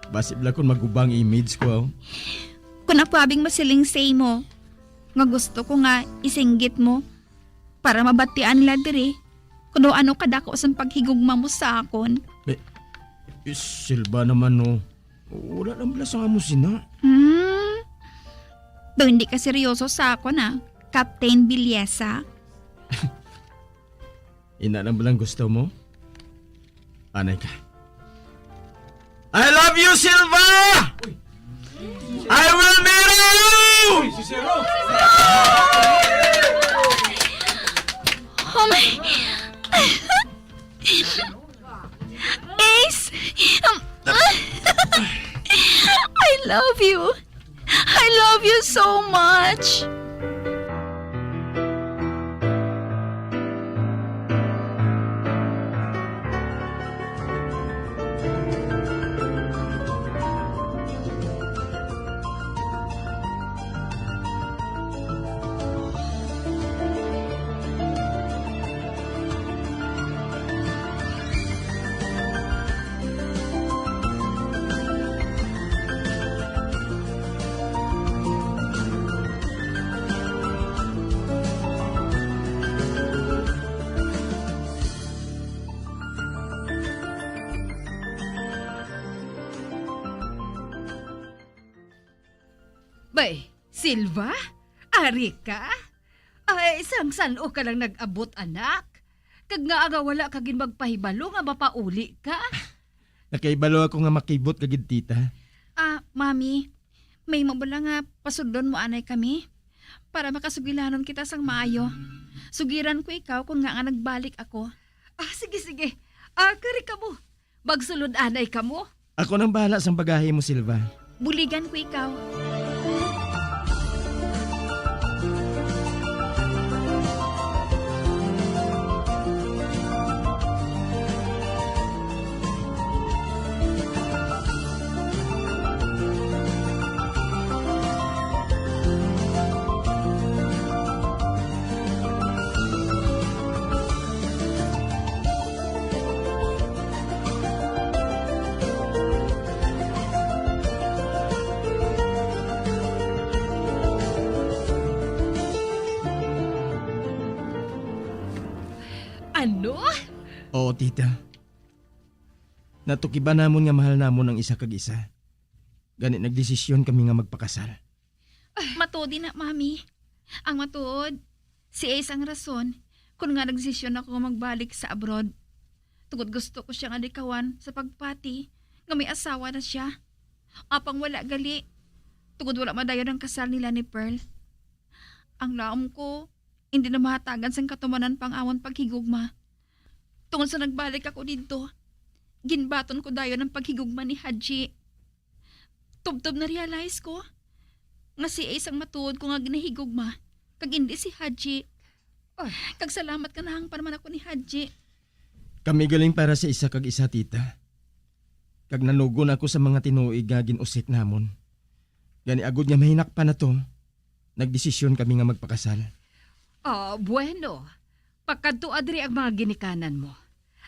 Basi bala kung maguba ang image ko, oh. Kung ako abing masiling sa imo, nga gusto ko nga isinggit mo, para mabatian nila diri kung ano kadako sang paghigugma mo sa akon. Eh, eh, Silva naman, no. Wala lang bala sa amo sina. Hmm? Daw hindi ka seryoso sa akon, ah, Captain Bilyesa. Ina lang bala ang gusto mo? Anay ka. I love you, Silva! I will marry you! Oh my... Ace! Um, I love you! I love you so much! Bay, Silva? Ari ka? Ay, sang san-o ka lang nag-abot, anak? Kag ngaa nga wala ka gid magpahibalo nga mapauli ka? Nakahibalo ako nga makibot ka gid, tita. Ah, Mami, may mo bala nga pasudlon mo anay kami? Para makasugilanon kita sang maayo. Sugiran ko ikaw kung ngaa nga nagbalik ako. Ah, sige, sige. Ah, kari ka mo. Magsulod anay kamo? Ako nang bahala sang bagahe mo, Silva. Buligan ko ikaw. Ano? Oo, tita. Natukiban namon nga mahal namon ang isa kag isa. Gani nagdesisyon kami nga magpakasal. Matuod na, Mami. Ang matuod, si Ace ang rason kon nga nagdesisyon ako nga magbalik sa abroad. Tungod gusto ko siya nga likawan sa pagpati nga may asawa na siya. Apang wala gali, tungod wala madayon ang kasal nila ni Pearl. Ang laom ko, hindi na mahatagan sang katumanan pang amon paghigugma. Tungod sa nagbalik ako didto, ginbaton ko dayon ang paghigugma ni Haji. Tubtob na-realize ko nga si Ace ang matuod ko nga ginahigugma, kag indi si Haji. Ah. Kag salamat nga nahangpan man ako ni Haji. Kami galing para sa isa kag isa, tita. Kag nanugon ako sa mga tinuig nga gin-usik namon. Gani agod nga mahinakpan na to, nagdesisyon kami nga magpakasal. Ah, bueno. Pakadtoa diri ang mga ginikanan mo,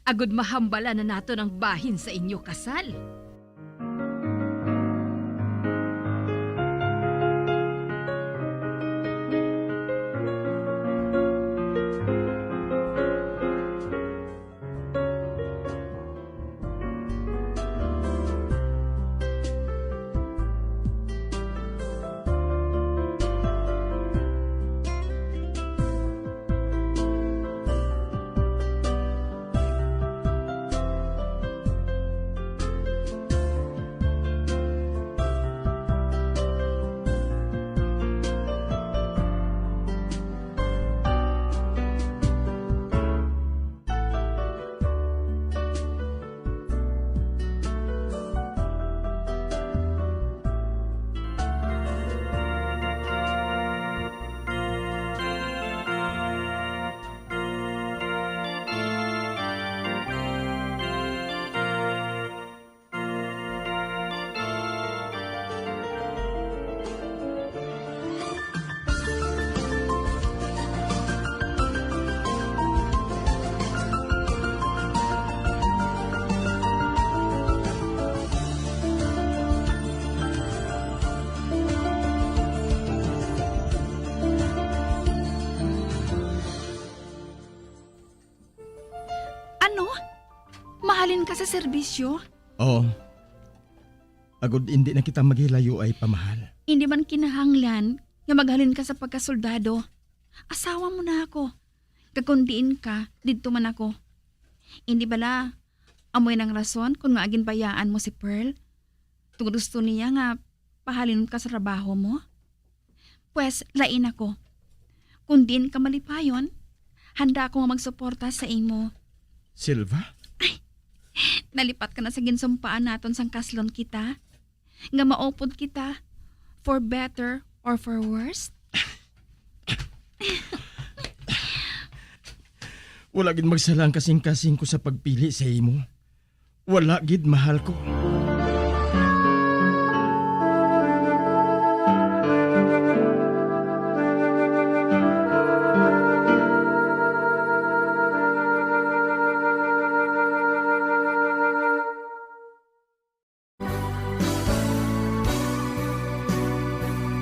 agod mahambalan na naton ang bahin sa inyo kasal. Ano? Mahalin ka sa serbisyo? Oo. Agod indi na kita maghilayoay pa, mahal. Indi man kinahanglan nga maghalin ka sa pagkasoldado. Asawa mo na ako. Kag kon diin ka, didto man ako. Indi bala, amoy nang rason kon ngaa ginbayaan mo si Pearl? Tungod gusto niya nga pahalin ka sa trabaho mo? Pwes, lain ako. Kon diin ka malipayon, handa ako nga magsuporta sa imo. Silva? Ay, nalipat ka na sa ginsumpaan naton sang kaslon kita, nga maupod kita, for better or for worse? Wala gid magsala ang kasing-kasing ko sa pagpili sa imo. Wala gid, mahal ko.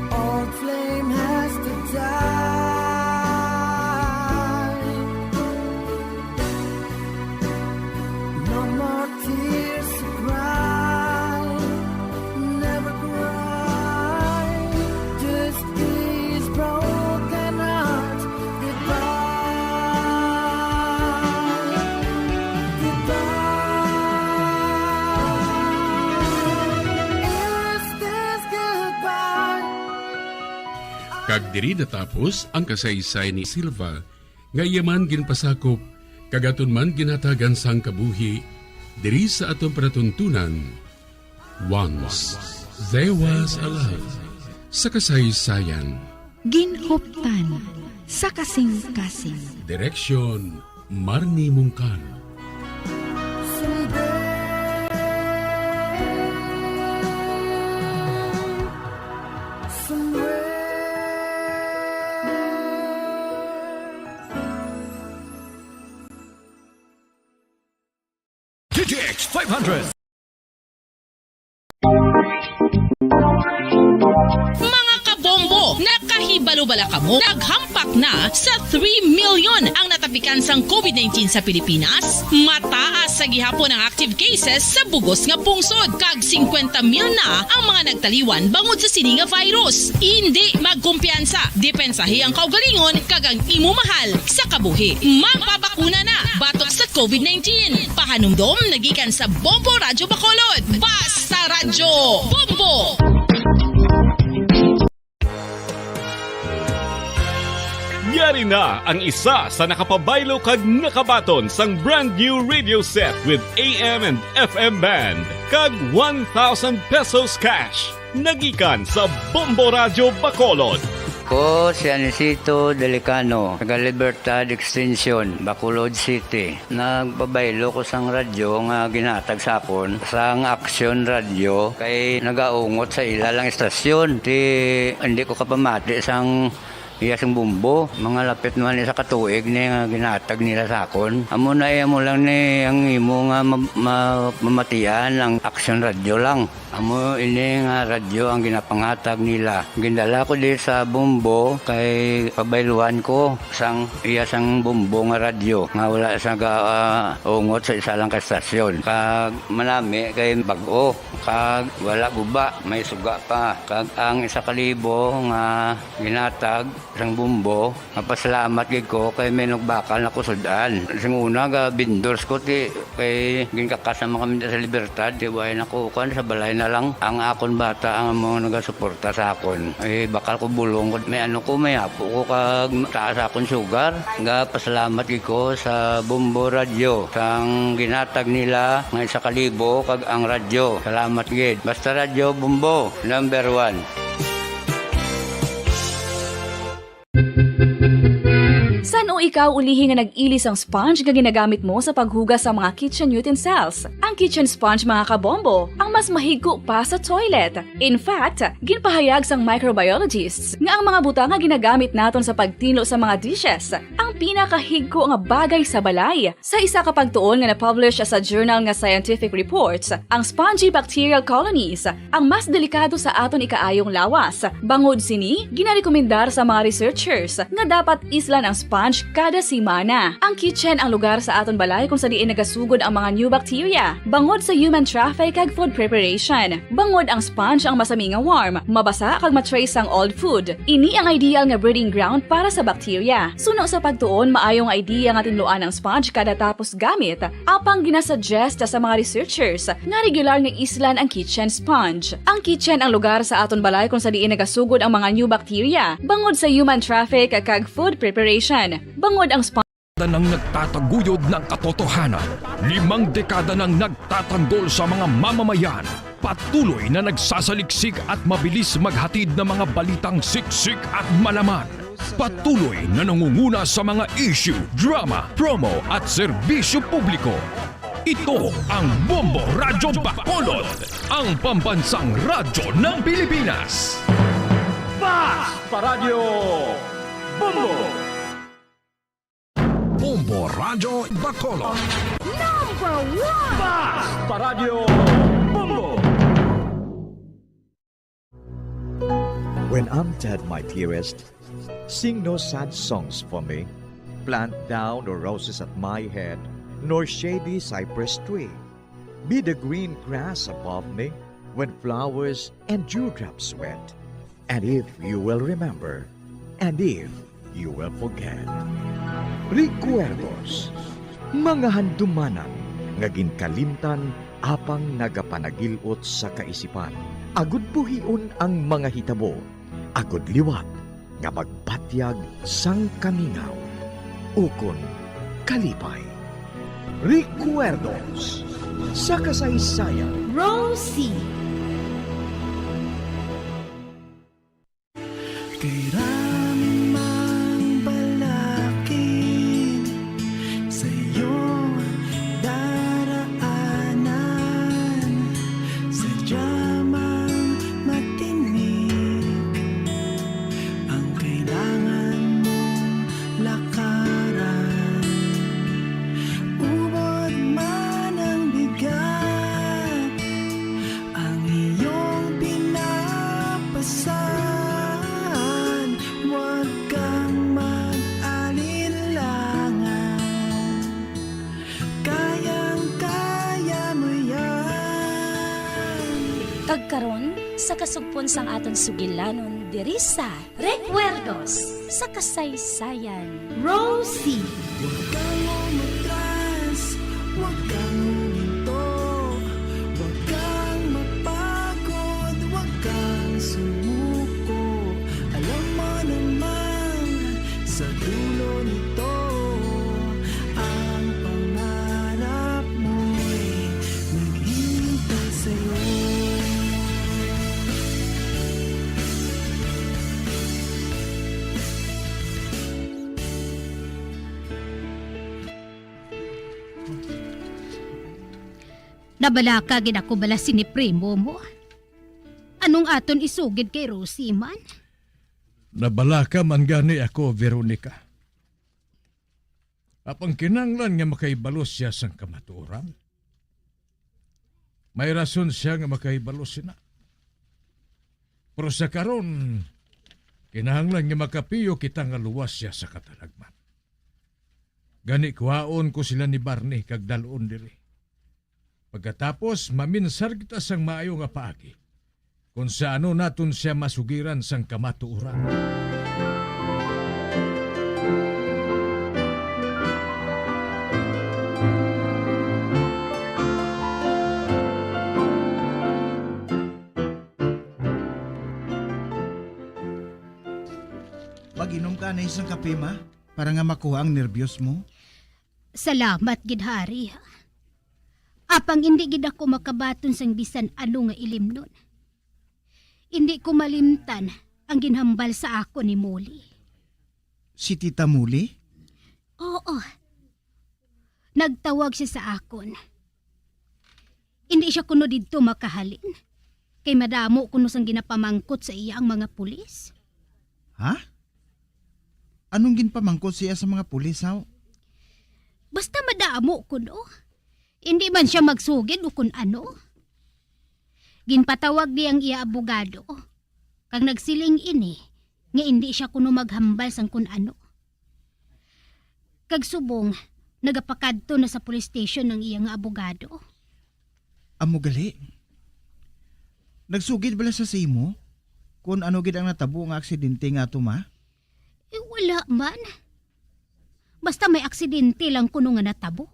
Old flame has to die. No more tears to cry. Never cry. Just these broken hearts. Goodbye. Goodbye. Is this goodbye? Kag diri natapos ang kasaysayan ni Silva, nga iya man ginpasakop kag aton man ginhatagan sang kabuhi diri sa aton palatuntunan. Once There Was a Love sa kasaysayan. Ginhuptan sa kasing-kasing. Direksyon, Marnie Mungkan. D T X five hundred. Mga kabombo, naka Hibalo bala kamo, naghampak na sa three million ang natapikan sang covid nineteen sa Pilipinas? Mataas sa gihapon ang active cases sa bugos nga pungsod, kag singkwenta mil na ang mga nagtaliwan bangod sa sini nga virus. Indi magkumpiyansa, depensahi ang kaugalingon kag ang imo mahal sa kabuhi. Magpabakuna na batok sa covid nineteen. Pahanumdom nagikan sa Bombo Radyo Bacolod. Basta Radyo Bombo! Yari na ang isa sa nakapabaylo kag nakabaton sang brand new radio set with A M and F M band kag one thousand pesos cash. Nagikan sa Bombo Radyo Bacolod. Ko si Anisito Delicano, taga Libertad Extension, Bacolod City. Nagpabaylo ko sang radyo nga ginhatag sa akon sang Action Radio kay nagaungot sa ila lang istasyon. Ti, hindi ko kapamati sang iya sing Bombo. Mga lapit man isa ka tuig ni nga ginhatag nila sa akon. Amo na, eh, amo lang ni ang imo nga ma-, ma-, mamatian ang Action Radio lang. Amo ini nga radyo ang ginapanghatag nila. Gindala ko di sa Bombo kay pabayluan ko sang iya sang Bombo nga radyo nga wala sa ga-, ah, ungot sa isa lang ka stasyon. Kag manami kay bag-o, kag wala guba, may suga pa. Kag ang isa ka libo nga ginhatag sang Bombo, mapasalamat gid ko kay may nagbakal na ko sud-an. Sing una, ga vendors ko, ti, kay ginkakas naman kami sa Libertad, ti, way na ko, kuan, sa balay na lang. Ang akon bata ang amo nagasuporta sa akon. Eh, bakal ko bulong ko, may ano ko, may apo ko, kag taas akon sugar. Ga pasalamat gid ko sa Bombo Radyo, sang ginhatag nila nga isa ka libo, kag ang radyo. Salamat gid. Basta Radyo Bombo, number one. San-o ikaw ulihi nga nag-ili sang sponge nga ginagamit mo sa paghugas sa mga kitchen utensils? Ang kitchen sponge, mga kabombo, ang mas mahigko pa sa toilet. In fact, ginpahayag sang microbiologists nga ang mga butang nga ginagamit naton sa pagtinlo sa mga dishes ang pinakahigko nga bagay sa balay. Sa isa ka pagtuon nga na-publish sa journal nga Scientific Reports, ang spongy bacterial colonies ang mas delikado sa aton ikaayong lawas. Bangod sini, ginarekomendar sa mga researchers nga dapat islan ang sponge kada semana. Ang kitchen ang lugar sa aton balay kung sa diin nagasugod ang mga new bacteria bangod sa human traffic kag food preparation. Bangod ang sponge ang masami nga warm, mabasa kag ma-trace sang old food. Ini ang ideal nga breeding ground para sa bacteria. Suno sa pagtuon, maayo nga idea nga tinluan ang sponge kada tapos gamit, apang ginasuggest sa mga researchers nga regular nga islan ang kitchen sponge. Ang kitchen ang lugar sa aton balay kung sa diin nagasugod ang mga new bacteria, bangod sa human traffic kag food preparation. Bangod ang sponge Dekada nang nagtataguyod ng katotohanan. Limang dekada nang nagtatanggol sa mga mamamayan. Patuloy na nagsasaliksik at mabilis maghatid ng mga balitang siksik at malaman. Patuloy na nangunguna sa mga issue, drama, promo at serbisyo publiko. Ito ang Bombo Radyo Bacolod, ang pambansang radyo ng Pilipinas. Bas Paradyo Bombo! Bombo Radyo Bacolod. Number one! Bas Paradyo Bombo! When I'm dead, my dearest, sing no sad songs for me. Plant thou no roses at my head, nor shady cypress tree. Be the green grass above me when flowers and dewdrops wet. And if you will remember, and if you will forget. Recuerdos, mga handumanan nga ginkalimtan apang nagapanagil-ot sa kaisipan. Agud buhion ang mga hitabo, agud liwat nga magpatyag sang kamingaw ukon kalipay. Recuerdos sa kasaysayan. Rosie. Kay raming mang balakid sa iyong daraanan, sadya mang matinik ang kailangan mong lakaran. Ubod man ang bigat, ang iyong pinapasan, Sa kasugpon sang aton sugilanon diri sa Recuerdos sa Kasaysayan. Rosie. Huwag kang umatras, huwag kang huminto, huwag kang mapagod, huwag kang sumuko. Alam mo naman, sa dulo nito, ang pangarap mo'y naghihintay sa'yo. Nabalaka gid ako bala sini primo mo. Anong aton isugid kay Rosie man? Nabalaka man gani ako, Veronica. Apang kinahanglan nga makahibalo sia sang kamatuoran. May rason sia nga makahibalo sina. Pero sa karon, kinahanglan nga makapiyo kita nga luwas sia sa katalagman. Gani, kuhaon ko sila ni Barney kag dal-on diri. Pagkatapos, maminsar kita sang maayo nga paagi, kon sa ano naton sia masugiran sang kamatuoran. Mag-inom ka anay sang kape, ma, para nga makuha ang nerbiyos mo. Salamat gid, Hari. Apang indi gid ako makabaton sang bisan ano nga ilimnon. Indi ko malimtan ang ginhambal sa akon ni Molly. Si Tita Molly? Oo. Nagtawag siya sa akon. Indi siya kuno didto makahalin, kay madamo kuno sang ginapamangkot sa iya ang mga pulis. Ha? Anong ginpamangkot siya sa mga pulis, haw? Basta madamo kuno. Indi man siya magsugid o kun ano. Ginpatawag niya ang iya abogado, kag nagsiling ini nga indi siya kuno maghambal sang kun ano. Kag subong, nagapakadto na sa police station ang iya nga abogado. Amo gali? Nagsugid bala siya sa imo kon ano gid ang natabo nga aksidente nga ato, ma? Eh, wala man. Basta may aksidente lang kuno nga natabo.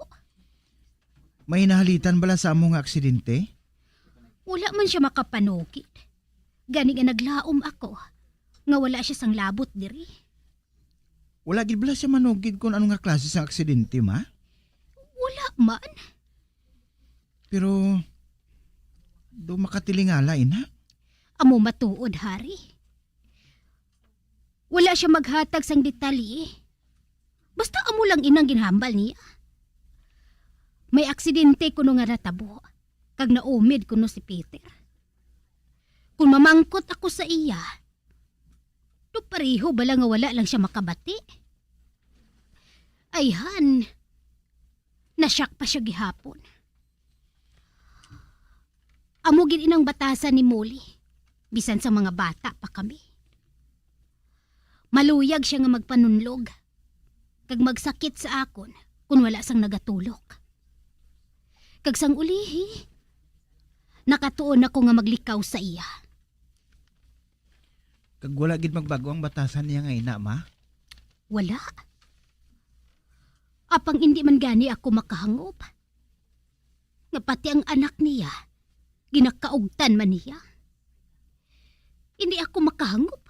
May nahalitan bala sa amo nga aksidente? Wala man siya makapanugid. Gani nga naglaom ako nga wala siya sang labot diri. Wala gid bala siya manugid kon ano nga klase sang aksidente, ma? Wala man. Pero, do makatilingala, ina? Amo matuod, Hari. Wala siya maghatag sang detalye. Basta amo lang inang ginhambal niya. May aksidente kuno nga natabo, kag naumid kuno si Peter. Kung mamangkot ako sa iya, do pareho bala nga wala lang siya makabati? Ayhan, nasyak pa siya gihapon. Amo gid inang batasan ni Molly, bisan sa mga bata pa kami. Maluyag siya nga magpanunlog, kag magsakit sa akon kon wala sang nagatulok. Kag sang ulihi, nakatuon ako nga maglikaw sa iya. Kag wala gid magbago ang batasan niya nga ina, ma? Wala. Apang indi man gani ako makahangop nga pati ang anak niya ginakaugtan man niya. Indi ako makahangop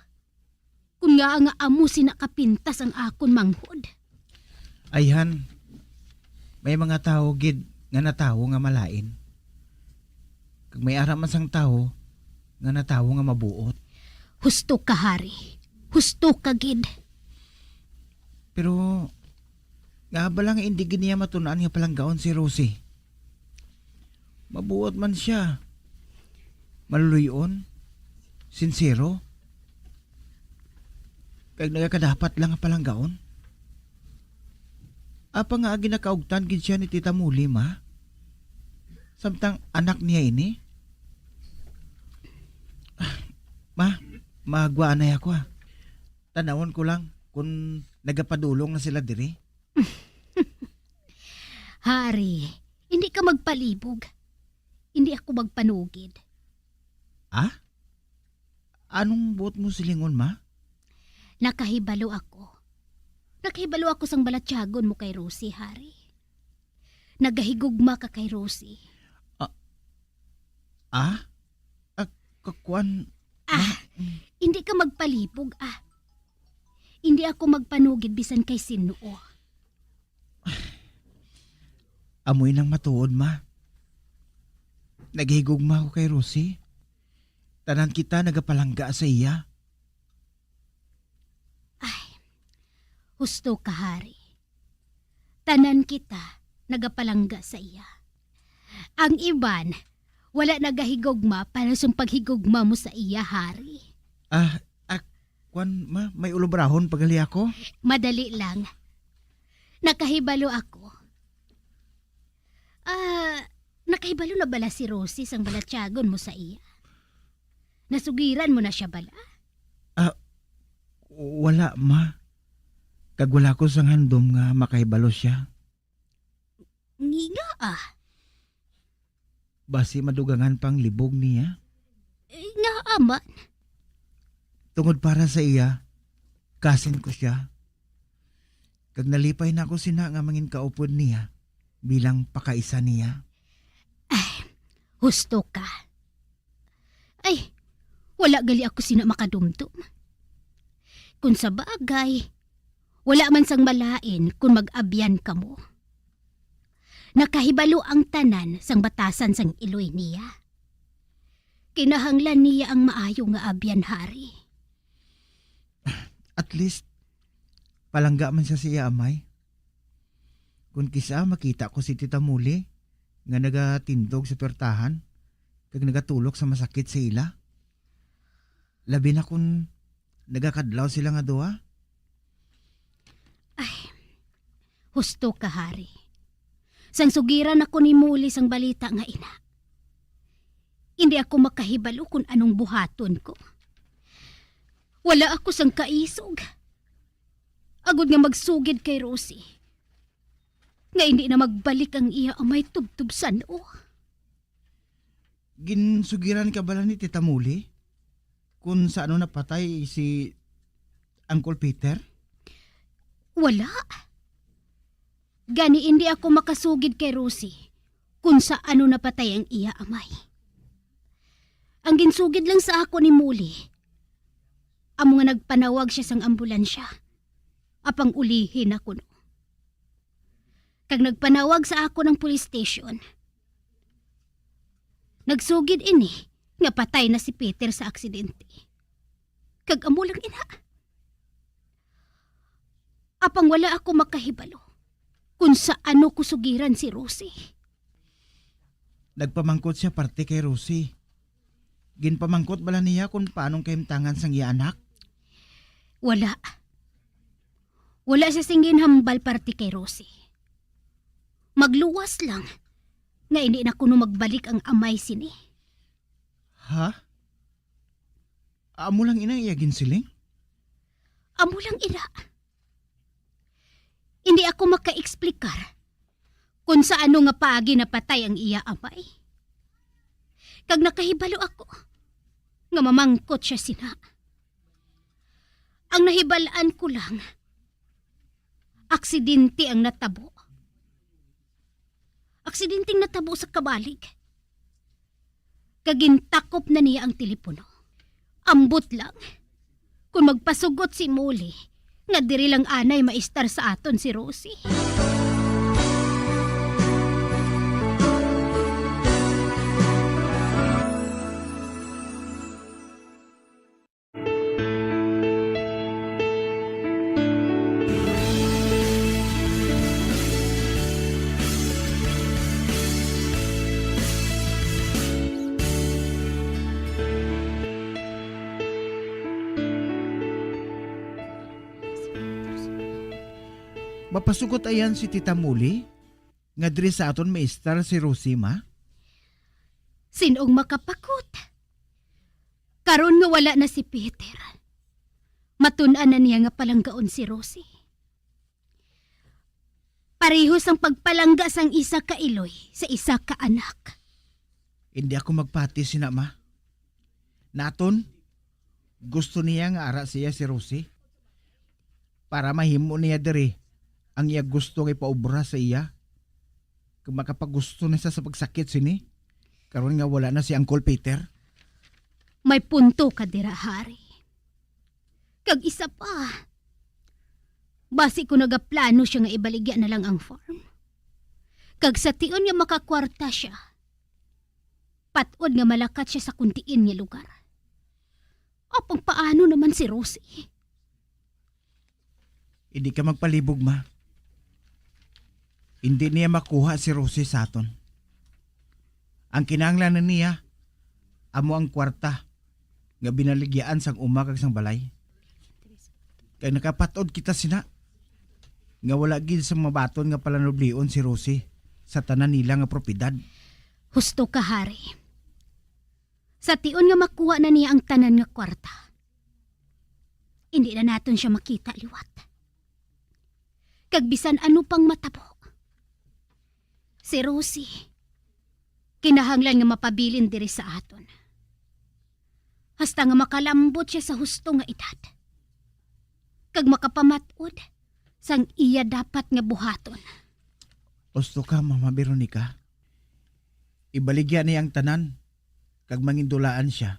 kun ngaa nga amo sina kapintas ang akon manghod. Ayhan, may mga tawo gid nga natawo nga malain. Kag may ara man sang tawo nga natawo nga mabuot. Husto ka, Hari. Husto ka gid. Pero, ngaa bala nga indi gid niya matun-an nga palanggaon si Rosie? Mabuot man sia. Maluloy-on. Sinsero. Kag nagakadapat lang nga palanggaon. Apang nga ginakaugtan gid sia ni Tita Muli, ma. Samtang anak niya ini. Ah, ma, magwa anay ako, ah. Tanawon ko lang kung nagapadulong na sila diri. Hari, hindi ka magpalibog. Hindi ako magpanugid. Ah? Anong buot mo silingon, ma? Nakahibalo ako. Nakahibalo ako sang balatyagon mo kay Rosie, Hari. Nagahigugma ka kay Rosie. Ah? Ah? Ah, kakwan, Ah, ma? Hindi ka magpalibog, ah. Hindi ako magpanugid bisan kay sin-o. Amoy nang matuod, ma. Naghigugma ako kay Rosie. Tanan kita nagapalangga sa iya. Ay, husto ka, Hari. Tanan kita nagapalangga sa iya. Ang iban, wala nagahigugma para sa paghigugma mo sa iya, Hari. Ah, ah, kwan, ma, may ulubrahon pagali ako? Madali lang. Nakahibalo ako. Ah, nakahibalo na bala si Rosie sang balatyagon mo sa iya? Nasugiran mo na siya bala? Ah, wala, ma. Kag wala ko sang handom nga makahibalo siya. Nginga, ah. Basi madugangan pang libog niya. Eh, ngaa man? Tungod para sa iya, kasin ko siya. Kag nalipay na ako sina nga mangin kaupod niya bilang pakaisa niya. Ay, husto ka. Ay, wala gali ako sina makadumdom. Kung sa bagay, wala man sang malain kung mag-abyan kamo. Nakahibalo ang tanan sang batasan sang iloy niya. Kinahanglan niya ang maayo nga abyan, Hari. At least, palangga man siya sa iya amay. Kung kisa makita ko si Tita Muli nga nagatindog sa puwertahan kag nagatulok sa masakit sa ila, labi na kung nagakadlaw sila nga duha. Ay, husto ka, Hari. Sang sugiran ako ni Muli sang balita nga ina, hindi ako makahibalo kung anong buhaton ko. Wala ako sang kaisog. Agod nga magsugid kay Rosie, nga hindi na magbalik ang iya amay tubtob san-o. Ginsugiran ka bala ni Tita Muli kung sa ano napatay si Uncle Peter? Wala. Gani, hindi ako makasugid kay Rosie kung sa ano napatay ang iya amay. Ang ginsugid lang sa ako ni Muli, amo nga nagpanawag siya sang ambulansya, apang ulihi na kuno. Kag nagpanawag sa ako ng police station. Nagsugid ini nga patay na si Peter sa aksidente. Kag amo lang ina. Apang wala ako makahibalo kung sa ano ko sugiran si Rosie. Nagpamangkot siya parte kay Rosie. Ginpamangkot bala niya kung paanong kahimtangan sang iya anak? Wala. Wala siya sing ginhambal parte kay Rosie. Magluwas lang nga hindi na kuno magbalik ang amay sini. Ha? Amo lang ina iya ginsiling? Amo lang ina. Hindi ako makaeksplikar kung sa ano nga paagi napatay ang iya amay. Kag nakahibalo ako nga mamangkot siya sina. Ang nahibal-an ko lang, aksidente ang natabo. Aksidenteng natabo sa kabalig. Kag gintakop na niya ang telepono. Ambot lang, kung magpasugot si Molly nga diri lang anay maistar sa aton si Rosie. Mapasugot ayan si Tita Molly nga diri sa aton maestar si Rosie, ma? Sin-ong makapakot? Karon nga wala na si Peter, matun-an na niya nga palanggaon si Rosie. Pareho sang pagpalangga sang isa ka iloy sa isa ka anak. Hindi ako magpati sina, ma. Naton, Gusto niya nga ara sa iya si Rosie para mahimo niya diri ang iya gusto nga ipaobra sa iya, kag makapagusto na siya sa pagsakit sini, karon nga wala na si Uncle Peter. May punto ka dira, Hari. Kag isa pa, basi ko nagaplano siya nga ibaligya na lang ang farm. Kag sa tion nga makakwarta siya, pat-od nga malakat siya sa kundiin nga lugar. Apang paano naman si Rosie? Hindi ka magpalibog, ma. Hindi niya makuha si Rosie sa aton. Ang kinahanglan na niya, amo ang kwarta nga binaligyaan sang uma kag sang balay. Kay nakapat-od kita sina nga wala gid sa mabaton nga palanublion si Rosie sa tanan nila nga propiedad. Husto ka, Hari. Sa tion nga makuha na niya ang tanan nga kwarta, hindi na naton siya makita liwat. Kag bisan ano pang matabo, si Rosie, kinahanglan nga mapabilin diri sa aton, hasta nga makalambot siya sa husto nga edad, kag makapamat-od sang iya dapat nga buhaton. Husto ka, Mama Veronica. Ibaligya niya ang tanan, kag mangindulaan sia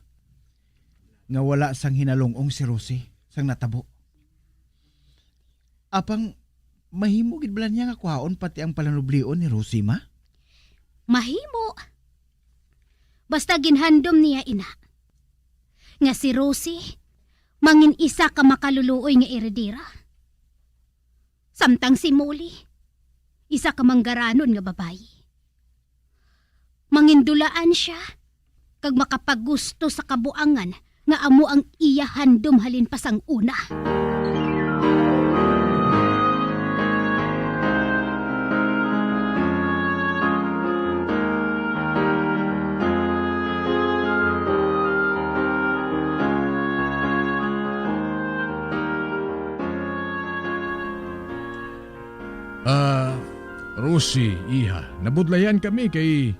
nga wala sang hinalung-ong si Rosie sang natabo. Apang mahimo gid bala niya nga kuhaon pati ang palanublion ni Rosie, ma? Mahimo. Basta ginhandom niya ina nga si Rosie mangin isa ka makaluluoy nga eredera, samtang si Molly isa ka manggaranon nga babayi. Mangindulaan sia kag makapagusto sa kabuangan nga amo ang iya handom halin pa sang una. Ah, Rosie, iha, nabudlayan kami kay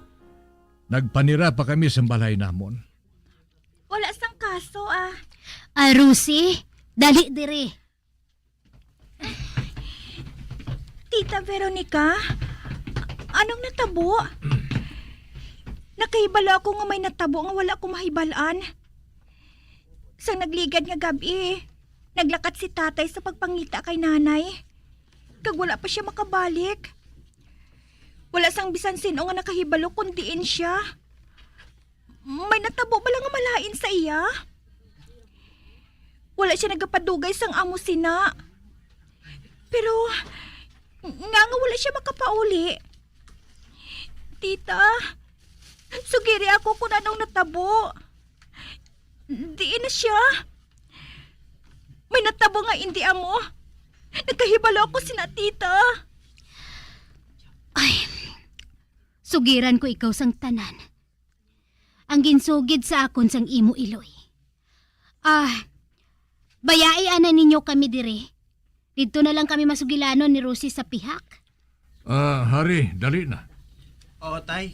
nagpanira pa kami sa balay namon. Wala sang kaso, ah. Ah, Rosie, dali diri. Tita Veronica, anong natabo? Nakahibalo ako nga may natabo nga wala ko mahibal-an. Sang nagligad nga gab-i, naglakat si tatay sa pagpangita kay nanay. Kag wala pa sia makabalik. Wala sang bisan sin-o nga nakahibalo kon diin sia. May natabo bala nga malain sa iya? Wala sia nagapadugay sang amo sina. Pero, nga nga wala sia makapauli? Tita, sugiri ako kung anong natabo. Diin na sia? May natabo nga indi amo. Nagkahibalo ako sina tita. Ay, sugiran ko ikaw sang tanan. Ang ginsugid sa akon sang imo iloy. Ah, bayai ana ninyo kami diri. Didto na lang kami masugilanon ni Rosie sa pihak. Ah, Hari, dali na. Oo, tay.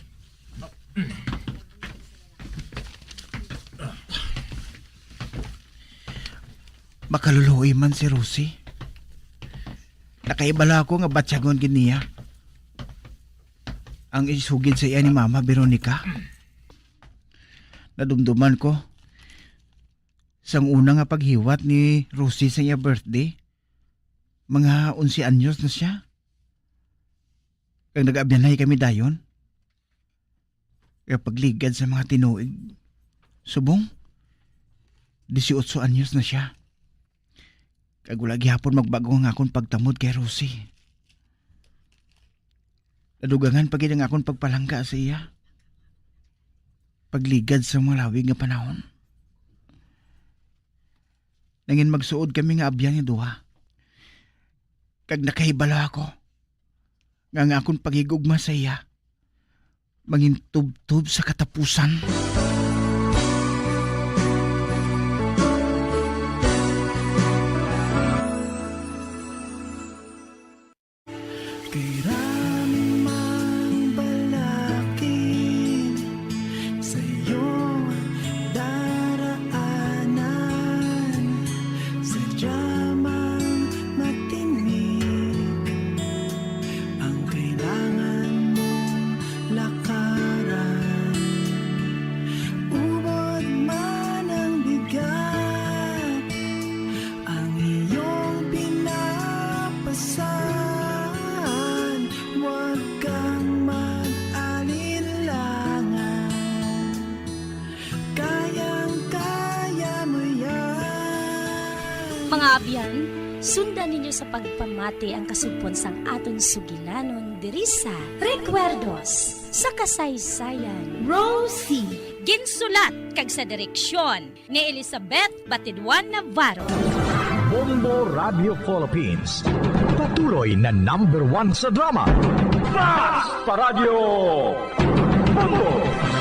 Makaluluoy man si Rosie. Nakahibalo ako nga batyagon gid niya ang isugid sa iya ni Mama Veronica. Nadumduman ko, sang una nga paghiwat ni Rosie sa iya birthday, mga onse anyos na sia. Kag nag-abyanay kami dayon. Kag pagligad sa mga tinuig, subong, disiotso anyos na sia. Kag wala gihapon magbag-o ang akon pagtamod kay Rosie. Nadugangan pa gid ang akon pagpalangga sa iya. Pagligad sa mga lawig nga panahon, nangin magsuod kami nga abyan nga duha. Kag nakahibalo ako nga ang akon paghigugma sa iya mangintubtob sa katapusan. Kay rami mang balakid sa iyong daraanan. Mga abyan, sundan ninyo sa pagpamati ang kasugpon sang aton sugilanon diri sa Recuerdos sa Kasaysayan. Rosie. Ginsulat kag sa direksyon ni Elizabeth Batidwan Navarro. Bombo Radio Philippines, patuloy na number one sa drama. Basta Radyo Bombo!